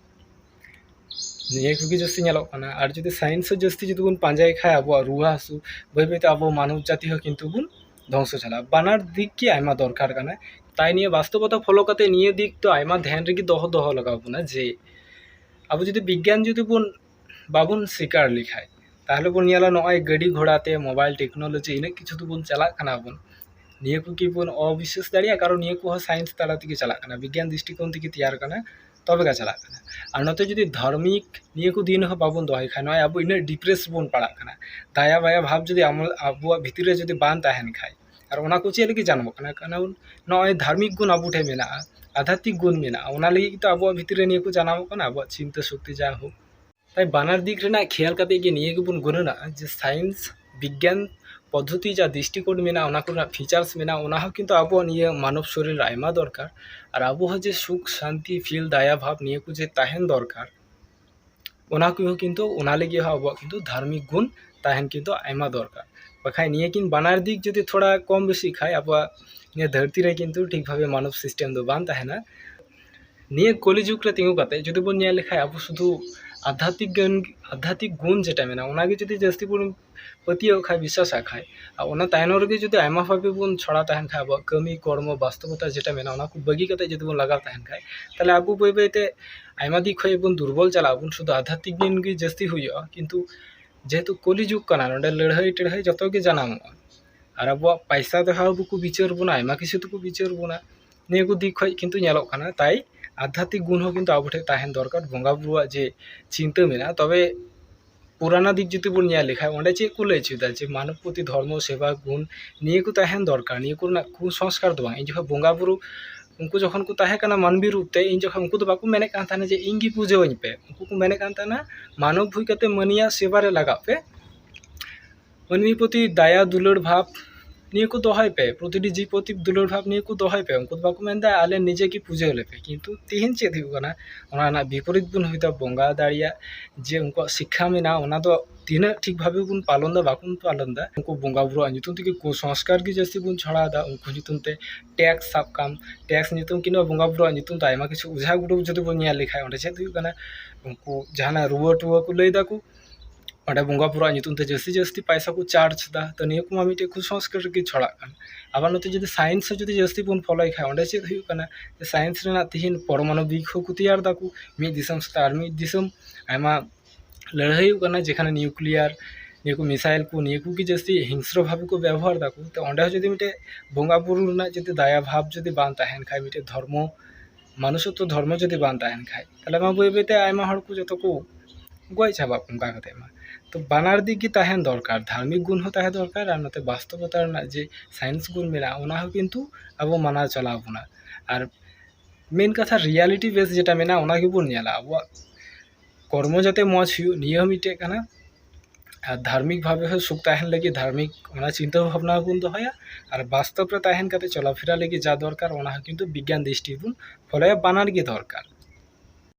ᱱᱤᱭᱟᱹ ᱠᱚᱜᱮ ᱡᱟᱹᱥᱛᱤ ᱧᱮᱞᱚᱜ ᱠᱟᱱᱟ᱾ ᱟᱨ ᱡᱩᱫᱤ ᱥᱟᱭᱮᱱᱥ ᱦᱚᱸ ᱡᱟᱹᱥᱛᱤ ᱡᱩᱫᱤ ᱵᱚᱱ ᱯᱟᱸᱡᱟᱭ ᱠᱷᱟᱡ, ᱟᱵᱚᱣᱟᱜ ᱨᱩᱣᱟᱹ ᱦᱟᱹᱥᱩ ᱵᱟᱹᱭ ᱵᱟᱹᱭᱛᱮ ᱟᱵᱚ ᱢᱟᱱᱚᱵ ᱡᱟᱹᱛᱤ ᱦᱚᱸ ᱠᱤᱱᱛᱩ ᱵᱚᱱ ᱫᱷᱚᱝᱥᱚ ᱪᱟᱞᱟᱜᱼᱟ᱾ ᱵᱟᱱᱟᱨ ᱫᱤᱠ ᱜᱮ ᱟᱭᱢᱟ ᱫᱚᱨᱠᱟᱨ ᱠᱟᱱᱟ᱾ ᱛᱟᱭ ᱱᱤᱭᱟᱹ ᱵᱟᱥᱛᱚᱵᱚᱛᱟ ᱯᱷᱚᱞᱳ ᱠᱟᱛᱮ ᱱᱤᱭᱟᱹ ᱫᱤᱠ ᱫᱚ ᱟᱭᱢᱟ ᱫᱷᱮᱭᱟᱱ ᱨᱮᱜᱮ ᱫᱚᱦᱚ, ᱫᱚᱦᱚ ᱞᱟᱜᱟᱣ ᱵᱚᱱᱟ ᱡᱮ ᱟᱵᱚ ᱡᱩᱫᱤ ᱵᱤᱜᱽᱜᱟᱱ ᱡᱩᱫᱤ ᱵᱚᱱ ᱵᱟᱵᱚᱱ ᱥᱤᱠᱟᱨ ᱞᱮᱠᱷᱟᱡ, ᱛᱟᱦᱚᱞᱮ ᱵᱚᱱ ᱧᱮᱞᱟ ᱱᱚᱜᱼᱚᱭ ᱜᱟᱹᱰᱤ ᱜᱷᱚᱲᱟ ᱛᱮ, ᱢᱳᱵᱟᱭᱤᱞ ᱴᱮᱠᱱᱳᱞᱚᱡᱤ ᱤᱱᱟᱹᱜ ᱠᱤᱪᱷᱩ ᱛᱮᱵᱚᱱ ᱪᱟᱞᱟᱜ ᱠᱟᱱᱟ ᱵᱚᱱ, ᱱᱤᱭᱟᱹ ᱠᱚᱜᱮ ᱵᱚᱱ ᱚᱵᱤᱥᱥᱟᱹᱥ ᱫᱟᱲᱮᱭᱟᱜᱼᱟ᱾ ᱠᱟᱨᱚᱱ ᱱᱤᱭᱟᱹ ᱠᱚᱦᱚᱸ ᱥᱟᱭᱮᱱᱥ ᱛᱟᱞᱟ ᱛᱮᱜᱮ ᱪᱟᱞᱟᱜ ᱠᱟᱱᱟ, ᱵᱤᱜᱽᱜᱟᱱ ᱫᱨᱤᱥᱴᱤᱠᱳᱱ ᱛᱮᱜᱮ ᱛᱮᱭᱟᱨ ᱠᱟᱱᱟ, ᱛᱚᱵᱮ ᱜᱟ ᱪᱟᱞᱟᱜ ᱠᱟᱱᱟ᱾ ᱟᱨ ᱱᱚᱛᱮ ᱡᱩᱫᱤ ᱫᱷᱟᱨᱢᱤᱠ ᱱᱤᱭᱟᱹ ᱠᱚ ᱫᱤᱱ ᱦᱚᱸ ᱵᱟᱵᱚᱱ ᱫᱚᱦᱚᱭ ᱠᱷᱟᱱ, ᱱᱚᱜᱼᱚᱭ ᱟᱵᱚ ᱤᱱᱟᱹᱜ ᱰᱤᱯᱨᱮᱥ ᱵᱚᱱ ᱯᱟᱲᱟᱜ ᱠᱟᱱᱟ᱾ ᱫᱟᱭᱟ ᱵᱟᱭᱟ ᱵᱷᱟᱵᱽ ᱡᱩᱫᱤ ᱟᱢ, ᱟᱵᱚᱣᱟᱜ ᱵᱷᱤᱛᱤᱨ ᱨᱮ ᱡᱩᱫᱤ ᱵᱟᱝ ᱛᱟᱦᱮᱱ ᱠᱷᱟᱡ, ᱟᱨ ᱚᱱᱟ ᱠᱚ ᱪᱮᱫ ᱞᱟᱹᱜᱤᱫ ᱡᱟᱱᱟᱢᱚᱜ ᱠᱟᱱᱟ? ᱠᱟᱨᱚᱱ ᱱᱚᱜᱼᱚᱭ ᱫᱷᱟᱨᱢᱤᱠ ᱜᱩᱱ ᱟᱵᱚ ᱴᱷᱮᱱ ᱢᱮᱱᱟᱜᱼᱟ, ᱟᱫᱷᱟᱛᱢᱤᱠ ᱜᱩᱱ ᱢᱮᱱᱟᱜᱼᱟ, ᱚᱱᱟ ᱞᱟᱹᱜᱤᱫ ᱛᱮ ᱟᱵᱚᱣᱟᱜ ᱵᱷᱤᱛᱤᱨ ᱨᱮ ᱱᱤᱭᱟᱹ ᱠᱚ ᱡᱟᱱᱟᱢᱚᱜ ᱠᱟᱱᱟ, ᱟᱵᱚᱣᱟᱜ ᱪᱤᱱᱛᱟᱹ ᱥᱚᱠᱛᱤ ᱡᱟ ᱦᱳᱠ᱾ ᱛᱟᱭ ᱵᱟᱱᱟᱨ ᱫᱤᱠ ᱨᱮᱱᱟᱜ ᱠᱷᱮᱭᱟᱞ ᱠᱟᱛᱮ ᱜᱮ ᱱᱤᱭᱟᱹ ᱜᱮᱵᱚᱱ ᱜᱩᱱᱟᱹᱱᱟᱜᱼᱟ ᱡᱮ ᱥᱟᱭᱮᱱᱥ ᱵᱤᱜᱽᱜᱟᱱ ᱯᱚᱫᱽᱫᱷᱚᱛᱤ ᱡᱟ ᱫᱨᱤᱥᱴᱤᱠᱳᱱ ᱢᱮᱱᱟᱜᱼᱟ, ᱚᱱᱟ ᱠᱚᱨᱮᱱᱟᱜ ᱯᱷᱤᱪᱟᱨᱥ ᱢᱮᱱᱟᱜᱼᱟ, ᱚᱱᱟ ᱦᱚᱸ ᱠᱤᱱᱛᱩ ᱟᱵᱚᱣᱟᱜ ᱱᱤᱭᱟᱹ ᱢᱟᱱᱚᱵ ᱥᱚᱨᱤᱨ ᱨᱮ ᱟᱭᱢᱟ ᱫᱚᱨᱠᱟᱨ᱾ ᱟᱨ ᱟᱵᱚ ᱦᱚᱸ ᱡᱮ ᱥᱩᱠ, ᱥᱟᱱᱛᱤ, ᱯᱷᱤᱞ, ᱫᱟᱭᱟ ᱵᱷᱟᱵᱽ ᱱᱤᱭᱟᱹ ᱠᱚ ᱡᱮ ᱛᱟᱦᱮᱱ ᱫᱚᱨᱠᱟᱨ, ᱚᱱᱟ ᱠᱚᱦᱚᱸ ᱠᱤᱱᱛᱩ, ᱚᱱᱟ ᱞᱟᱹᱜᱤᱫ ᱦᱚᱸ ᱟᱵᱚᱣᱟᱜ ᱠᱤᱱᱛᱩ ᱫᱷᱟᱨᱢᱤᱠ ᱜᱩᱱ ᱛᱟᱦᱮᱱ ᱠᱤᱱᱛᱩ ᱟᱭᱢᱟ ᱫᱚᱨᱠᱟᱨ᱾ ᱵᱟᱠᱷᱟᱡ ᱱᱤᱭᱟᱹ ᱠᱤᱱ ᱵᱟᱱᱟᱨ ᱫᱤᱠ ᱡᱩᱫᱤ ᱛᱷᱚᱲᱟ ᱠᱚᱢ ᱵᱮᱥᱤᱜ ᱠᱷᱟᱡ, ᱟᱵᱚᱣᱟᱜ ᱱᱤᱭᱟᱹ ᱫᱷᱟᱹᱨᱛᱤ ᱨᱮ ᱠᱤᱱᱛᱩ ᱴᱷᱤᱠ ᱵᱷᱟᱵᱮ ᱢᱟᱱᱚᱵ ᱥᱤᱥᱴᱮᱢ ᱫᱚ ᱵᱟᱝ ᱛᱟᱦᱮᱱᱟ᱾ ᱱᱤᱭᱟᱹ ᱠᱚᱞᱤ ᱡᱩᱜᱽ ᱨᱮ ᱛᱤᱸᱜᱩ ᱠᱟᱛᱮ ᱡᱩᱫᱤ ᱵᱚᱱ ᱧᱮᱞ ᱞᱮᱠᱷᱟᱡ, ᱟᱵᱚ ᱥᱩᱫᱷᱩ ᱟᱫᱷᱟᱛᱢᱤᱠ ᱜᱩᱱ, ᱟᱫᱷᱟᱛᱢᱤᱠ ᱜᱩᱱ ᱡᱮᱴᱟ ᱢᱮᱱᱟᱜᱼᱟ, ᱚᱱᱟᱜᱮ ᱡᱩᱫᱤ ᱡᱟᱹᱥᱛᱤ ᱵᱚᱱ ᱯᱟᱹᱛᱭᱟᱹᱣᱟᱜ ᱠᱷᱟᱡ, ᱵᱤᱥᱣᱟᱥᱟᱜ ᱠᱷᱟᱡ, ᱟᱨ ᱚᱱᱟ ᱛᱟᱭᱱᱚᱢ ᱨᱮᱜᱮ ᱡᱩᱫᱤ ᱟᱭᱢᱟ ᱵᱷᱟᱵᱮ ᱵᱚᱱ ᱪᱷᱚᱲᱟ ᱛᱟᱦᱮᱱ ᱠᱷᱟᱡ, ᱟᱵᱚᱣᱟᱜ ᱠᱟᱹᱢᱤ, ᱠᱚᱨᱢᱚ, ᱵᱟᱥᱛᱚᱵᱚᱛᱟ ᱡᱮᱴᱟ ᱢᱮᱱᱟᱜᱼᱟ, ᱚᱱᱟ ᱠᱚ ᱵᱟᱹᱜᱤ ᱠᱟᱛᱮ ᱡᱩᱫᱤ ᱵᱚᱱ ᱞᱟᱜᱟᱣ ᱛᱟᱦᱮᱱ ᱠᱷᱟᱡ, ᱛᱟᱦᱞᱮ ᱟᱵᱚ ᱵᱟᱹᱭ ᱵᱟᱹᱭ ᱛᱮ ᱟᱭᱢᱟ ᱫᱤᱠ ᱠᱷᱚᱡ ᱵᱚᱱ ᱫᱩᱨᱵᱚᱞ ᱪᱟᱞᱟᱜ ᱟᱵᱚᱱ᱾ ᱥᱩᱫᱷᱩ ᱟᱫᱷᱟᱛᱢᱤᱠ ᱜᱩᱱ ᱜᱮ ᱡᱟᱹᱥᱛᱤ ᱦᱩᱭᱩᱜᱼᱟ, ᱠᱤᱱᱛᱩ ᱡᱮᱦᱮᱛᱩ ᱠᱚᱞᱤ ᱡᱩᱜᱽ ᱠᱟᱱᱟ, ᱱᱚᱰᱮ ᱞᱟᱹᱲᱦᱟᱹᱭ ᱴᱟᱹᱲᱦᱟᱹᱭ ᱡᱚᱛᱚ ᱜᱮ ᱡᱟᱱᱟᱢᱚᱜᱼᱟ᱾ ᱟᱨ ᱟᱵᱚᱣᱟᱜ ᱯᱟᱭᱥᱟ ᱛᱮᱦᱚᱸ ᱟᱵᱚ ᱠᱚ ᱵᱤᱪᱟᱹᱨ ᱵᱚᱱᱟ, ᱟᱭᱢᱟ ᱠᱤᱪᱷᱩ ᱛᱮᱠᱚ ᱵᱤᱪᱟᱹᱨ ᱵᱚᱱᱟ᱾ ᱱᱤᱭᱟᱹ ᱠᱚ ᱫᱤᱠ ᱠᱷᱚᱡ ᱠᱤᱱᱛᱩ ᱧᱮᱞᱚᱜ ᱠᱟᱱᱟ, ᱛᱟᱭ ᱟᱫᱷᱭᱟᱛᱢᱤᱠ ᱜᱩᱱ ᱦᱚᱸ ᱠᱤᱱᱛᱩ ᱟᱵᱚ ᱴᱷᱮᱱ ᱛᱟᱦᱮᱱ ᱫᱚᱨᱠᱟᱨ, ᱵᱚᱸᱜᱟ ᱵᱩᱨᱩᱣᱟᱜ ᱡᱮ ᱪᱤᱱᱛᱟᱹ ᱢᱮᱱᱟᱜᱼᱟ᱾ ᱛᱚᱵᱮ ᱯᱩᱨᱟᱱᱟ ᱫᱤᱠ ᱡᱩᱫᱤ ᱵᱚᱱ ᱧᱮᱞ ᱞᱮᱠᱷᱟᱱ, ᱚᱸᱰᱮ ᱪᱮᱫ ᱠᱚ ᱞᱟᱹᱭ ᱦᱚᱪᱚᱭᱮᱫᱟ ᱡᱮ ᱢᱟᱱᱚᱵ ᱯᱨᱚᱛᱤ ᱫᱷᱚᱨᱢᱚ ᱥᱮᱵᱟ ᱜᱩᱱ, ᱱᱤᱭᱟᱹ ᱠᱚ ᱛᱟᱦᱮᱱ ᱫᱚᱨᱠᱟᱨ, ᱱᱤᱭᱟᱹ ᱠᱚᱨᱮᱱᱟᱜ ᱠᱩᱥᱚᱝᱥᱠᱟᱨ ᱫᱚ ᱵᱟᱝ᱾ ᱤᱧ ᱡᱚᱠᱷᱚᱱ ᱵᱚᱸᱜᱟ ᱵᱩᱨᱩ, ᱩᱱᱠᱩ ᱡᱚᱠᱷᱚᱱ ᱠᱚ ᱛᱟᱦᱮᱸ ᱠᱟᱱᱟ ᱢᱟᱹᱱᱢᱤ ᱨᱩᱯ ᱛᱮ, ᱤᱧ ᱡᱚᱠᱷᱚᱱ, ᱩᱱᱠᱩ ᱫᱚ ᱵᱟᱠᱚ ᱢᱮᱱᱮᱫ ᱠᱟᱱ ᱛᱟᱦᱮᱱᱟ ᱡᱮ ᱤᱧ ᱜᱮ ᱯᱩᱡᱟᱹᱣᱟᱹᱧ ᱯᱮ, ᱩᱱᱠᱩ ᱠᱚ ᱢᱮᱱᱮᱫ ᱠᱟᱱ ᱛᱟᱦᱮᱱᱟ ᱢᱟᱱᱚᱵ ᱦᱩᱭ ᱠᱟᱛᱮ ᱢᱟᱹᱱᱤᱭᱟᱜ ᱥᱮᱵᱟ ᱨᱮ ᱞᱟᱜᱟᱜ ᱯᱮ, ᱢᱟᱹᱱᱢᱤ ᱯᱨᱚᱛᱤ ᱫᱟᱭᱟ ᱫᱩᱞᱟᱹᱲ ᱵᱷᱟᱵᱽ ᱱᱤᱭᱟᱹ ᱠᱚ ᱫᱚᱦᱚᱭ ᱯᱮ, ᱯᱨᱚᱛᱤᱴᱤ ᱡᱤᱵᱽ ᱯᱨᱚᱛᱤ ᱫᱩᱞᱟᱹᱲ ᱵᱷᱟᱵᱽ ᱱᱤᱭᱟᱹ ᱠᱚ ᱫᱚᱦᱚᱭ ᱯᱮ᱾ ᱩᱱᱠᱩ ᱫᱚ ᱵᱟᱠᱚ ᱢᱮᱱᱫᱟ ᱟᱞᱮ ᱱᱤᱡᱮ ᱜᱮ ᱯᱩᱡᱟᱹ ᱞᱮᱯᱮ, ᱠᱤᱱᱛᱩ ᱛᱮᱦᱮᱧ ᱪᱮᱫ ᱦᱩᱭᱩᱜ ᱠᱟᱱᱟ, ᱚᱱᱟ ᱨᱮᱱᱟᱜ ᱵᱤᱯᱚᱨᱤᱛ ᱵᱚᱱ ᱦᱩᱭᱫᱟ᱾ ᱵᱚᱸᱜᱟ ᱫᱟᱲᱮᱭᱟᱜ ᱡᱮ ᱩᱱᱠᱩᱣᱟᱜ ᱥᱤᱠᱠᱷᱟ ᱢᱮᱱᱟᱜᱼᱟ, ᱚᱱᱟ ᱫᱚ ᱛᱤᱱᱟᱹᱜ ᱴᱷᱤᱠ ᱵᱷᱟᱵᱮ ᱵᱚᱱ ᱯᱟᱞᱚᱱ ᱫᱟ, ᱵᱟᱵᱚᱱ ᱯᱟᱞᱚᱱ ᱫᱟ᱾ ᱩᱱᱠᱩ ᱵᱚᱸᱜᱟ ᱵᱩᱨᱩᱣᱟᱜ ᱧᱩᱛᱩᱢ ᱛᱮᱜᱮ ᱠᱩᱥᱚᱝᱥᱠᱟᱨ ᱜᱮ ᱡᱟᱹᱥᱛᱤ ᱵᱚᱱ ᱪᱷᱚᱲᱟᱣ ᱫᱟ᱾ ᱩᱱᱠᱩ ᱧᱩᱛᱩᱢ ᱛᱮ ᱴᱮᱠᱥ ᱥᱟᱵ ᱠᱟᱢ, ᱴᱮᱠᱥ ᱧᱩᱛᱩᱢ ᱠᱤᱝᱵᱟ ᱵᱚᱸᱜᱟ ᱵᱩᱨᱩᱣᱟᱜ ᱧᱩᱛᱩᱢ ᱛᱮ ᱟᱭᱢᱟ ᱠᱤᱪᱷᱩ ᱚᱡᱷᱟ ᱜᱩᱰᱩ ᱡᱩᱫᱤ ᱵᱚᱱ ᱧᱮᱞ ᱞᱮᱠᱷᱟᱱ, ᱚᱸᱰᱮ ᱪᱮᱫ ᱦᱩᱭᱩᱜ ᱠᱟᱱᱟ, ᱩᱱᱠᱩ ᱡᱟᱦᱟᱱᱟᱜ ᱨᱩᱣᱟᱹ ᱴᱩᱣᱟᱹ ᱠᱚ ᱞᱟᱹᱭ ᱫᱟᱠᱚ, ᱚᱸᱰᱮ ᱵᱚᱸᱜᱟ ᱵᱩᱨᱩᱣᱟᱜ ᱧᱩᱛᱩᱢ ᱛᱮ ᱡᱟᱹᱥᱛᱤ ᱡᱟᱹᱥᱛᱤ ᱯᱟᱭᱥᱟ ᱠᱚ ᱪᱟᱨᱡᱽ ᱫᱟ᱾ ᱛᱚ ᱱᱤᱭᱟᱹ ᱠᱚᱢᱟ ᱢᱤᱫᱴᱮᱡ ᱠᱩᱥᱚᱝᱥᱠᱟᱨ ᱨᱮᱜᱮ ᱪᱷᱚᱲᱟᱜ ᱠᱟᱱᱟ᱾ ᱟᱵᱟᱨ ᱱᱚᱛᱮ ᱡᱩᱫᱤ ᱥᱟᱭᱮᱱᱥ ᱦᱚᱸ ᱡᱩᱫᱤ ᱡᱟᱹᱥᱛᱤ ᱵᱚᱱ ᱯᱷᱚᱞᱳᱭ ᱠᱷᱟᱡ, ᱚᱸᱰᱮ ᱪᱮᱫ ᱦᱩᱭᱩᱜ ᱠᱟᱱᱟ, ᱡᱮ ᱥᱟᱭᱮᱱᱥ ᱨᱮᱱᱟᱜ ᱛᱤᱦᱤᱧ ᱯᱚᱨᱢᱟᱱᱩᱵᱤᱠ ᱦᱚᱸᱠᱚ ᱛᱮᱭᱟᱨ ᱫᱟᱠᱚ, ᱢᱤᱫ ᱫᱤᱥᱚᱢ ᱥᱟᱛᱮ ᱟᱨ ᱢᱤᱫ ᱫᱤᱥᱚᱢ ᱟᱭᱢᱟ ᱞᱟᱹᱲᱦᱟᱹᱭ ᱦᱩᱭᱩᱜ ᱠᱟᱱᱟ, ᱡᱮᱠᱷᱟᱱᱮ ᱱᱤᱭᱩᱠᱞᱤᱭᱟᱨ, ᱱᱤᱭᱟᱹ ᱠᱚ ᱢᱤᱥᱟᱭᱤᱞ ᱠᱚ, ᱱᱤᱭᱟᱹ ᱠᱚᱜᱮ ᱡᱟᱹᱥᱛᱤ ᱦᱤᱝᱥᱨᱚ ᱵᱷᱟᱵᱮ ᱠᱚ ᱵᱮᱵᱚᱦᱟᱨ ᱫᱟᱠᱚ᱾ ᱛᱚ ᱚᱸᱰᱮ ᱦᱚᱸ ᱡᱩᱫᱤ ᱢᱤᱫᱴᱮᱡ ᱵᱚᱸᱜᱟ ᱵᱩᱨᱩ ᱨᱮᱱᱟᱜ ᱡᱩᱫᱤ ᱫᱟᱭᱟ ᱵᱷᱟᱵᱽ ᱡᱩᱫᱤ ᱵᱟᱝ ᱛᱟᱦᱮᱱ ᱠᱷᱟᱡ, ᱢᱤᱫᱴᱮᱡ ᱫᱷᱚᱨᱢᱚ, ᱢᱟᱱᱩᱥᱚᱛᱛᱚ ᱫᱷᱚᱨᱢᱚ ᱡᱩᱫᱤ ᱵᱟᱝ ᱛᱟᱦᱮᱱ ᱠᱷᱟᱡ, ᱛᱟᱦᱞᱮ ᱢᱟ ᱵᱟᱹᱭ ᱵᱟᱹᱭᱛᱮ ᱟᱭᱢᱟ ᱦᱚᱲ ᱠᱚ ᱡᱚᱛᱚ ᱠᱚ ᱜᱚᱡ ᱪᱟᱵᱟᱜ ᱠᱚ ᱚᱱᱠᱟ ᱠᱟᱛᱮ ᱢᱟ᱾ ᱛᱚ ᱵᱟᱱᱟᱨ ᱫᱤᱠ ᱜᱮ ᱛᱟᱦᱮᱱ ᱫᱚᱨᱠᱟᱨ, ᱫᱷᱟᱨᱢᱤᱠ ᱜᱩᱱ ᱦᱚᱸ ᱛᱟᱦᱮᱸ ᱫᱚᱨᱠᱟᱨ, ᱟᱨ ᱱᱚᱛᱮ ᱵᱟᱥᱛᱚᱵᱚᱛᱟ ᱨᱮᱱᱟᱜ ᱡᱮ ᱥᱟᱭᱮᱱᱥ ᱜᱩᱱ ᱢᱮᱱᱟᱜᱼᱟ, ᱚᱱᱟ ᱦᱚᱸ ᱠᱤᱱᱛᱩ ᱟᱵᱚ ᱢᱟᱱᱟᱣ ᱪᱟᱞᱟᱣ ᱵᱚᱱᱟ᱾ ᱟᱨ ᱢᱮᱱ ᱠᱟᱛᱷᱟ, ᱨᱤᱭᱟᱞᱤᱴᱤ ᱵᱮᱥ ᱡᱮᱴᱟ ᱢᱮᱱᱟᱜᱼᱟ, ᱚᱱᱟ ᱜᱮᱵᱚᱱ ᱧᱮᱞᱟ, ᱟᱵᱚᱣᱟᱜ ᱠᱚᱨᱢᱚ ᱡᱟᱛᱮ ᱢᱚᱡᱽ ᱦᱩᱭᱩᱜ, ᱱᱤᱭᱟᱹ ᱦᱚᱸ ᱢᱤᱫᱴᱮᱡ ᱠᱟᱱᱟ᱾ ᱟᱨ ᱫᱷᱟᱨᱢᱤᱠ ᱵᱷᱟᱵᱮ ᱦᱚᱸ ᱥᱩᱠ ᱛᱟᱦᱮᱱ ᱞᱟᱹᱜᱤᱫ ᱫᱷᱟᱨᱢᱤᱠ ᱚᱱᱟ ᱪᱤᱱᱛᱟᱹ ᱵᱷᱟᱵᱽᱱᱟ ᱵᱚᱱ ᱫᱚᱦᱚᱭᱟ, ᱟᱨ ᱵᱟᱥᱛᱚᱵ ᱨᱮ ᱛᱟᱦᱮᱱ ᱠᱟᱛᱮ ᱪᱚᱞᱟᱯᱷᱮᱨᱟ ᱞᱟᱹᱜᱤᱫ ᱡᱟ ᱫᱚᱨᱠᱟᱨ, ᱚᱱᱟ ᱦᱚᱸ ᱠᱤᱱᱛᱩ ᱵᱤᱜᱽᱜᱟᱱ ᱫᱨᱤᱥᱴᱤ ᱵᱚᱱ ᱯᱷᱚᱞᱚᱭᱟ, ᱵᱟᱱᱟᱨ ᱜᱮ ᱫᱚᱨᱠᱟᱨ᱾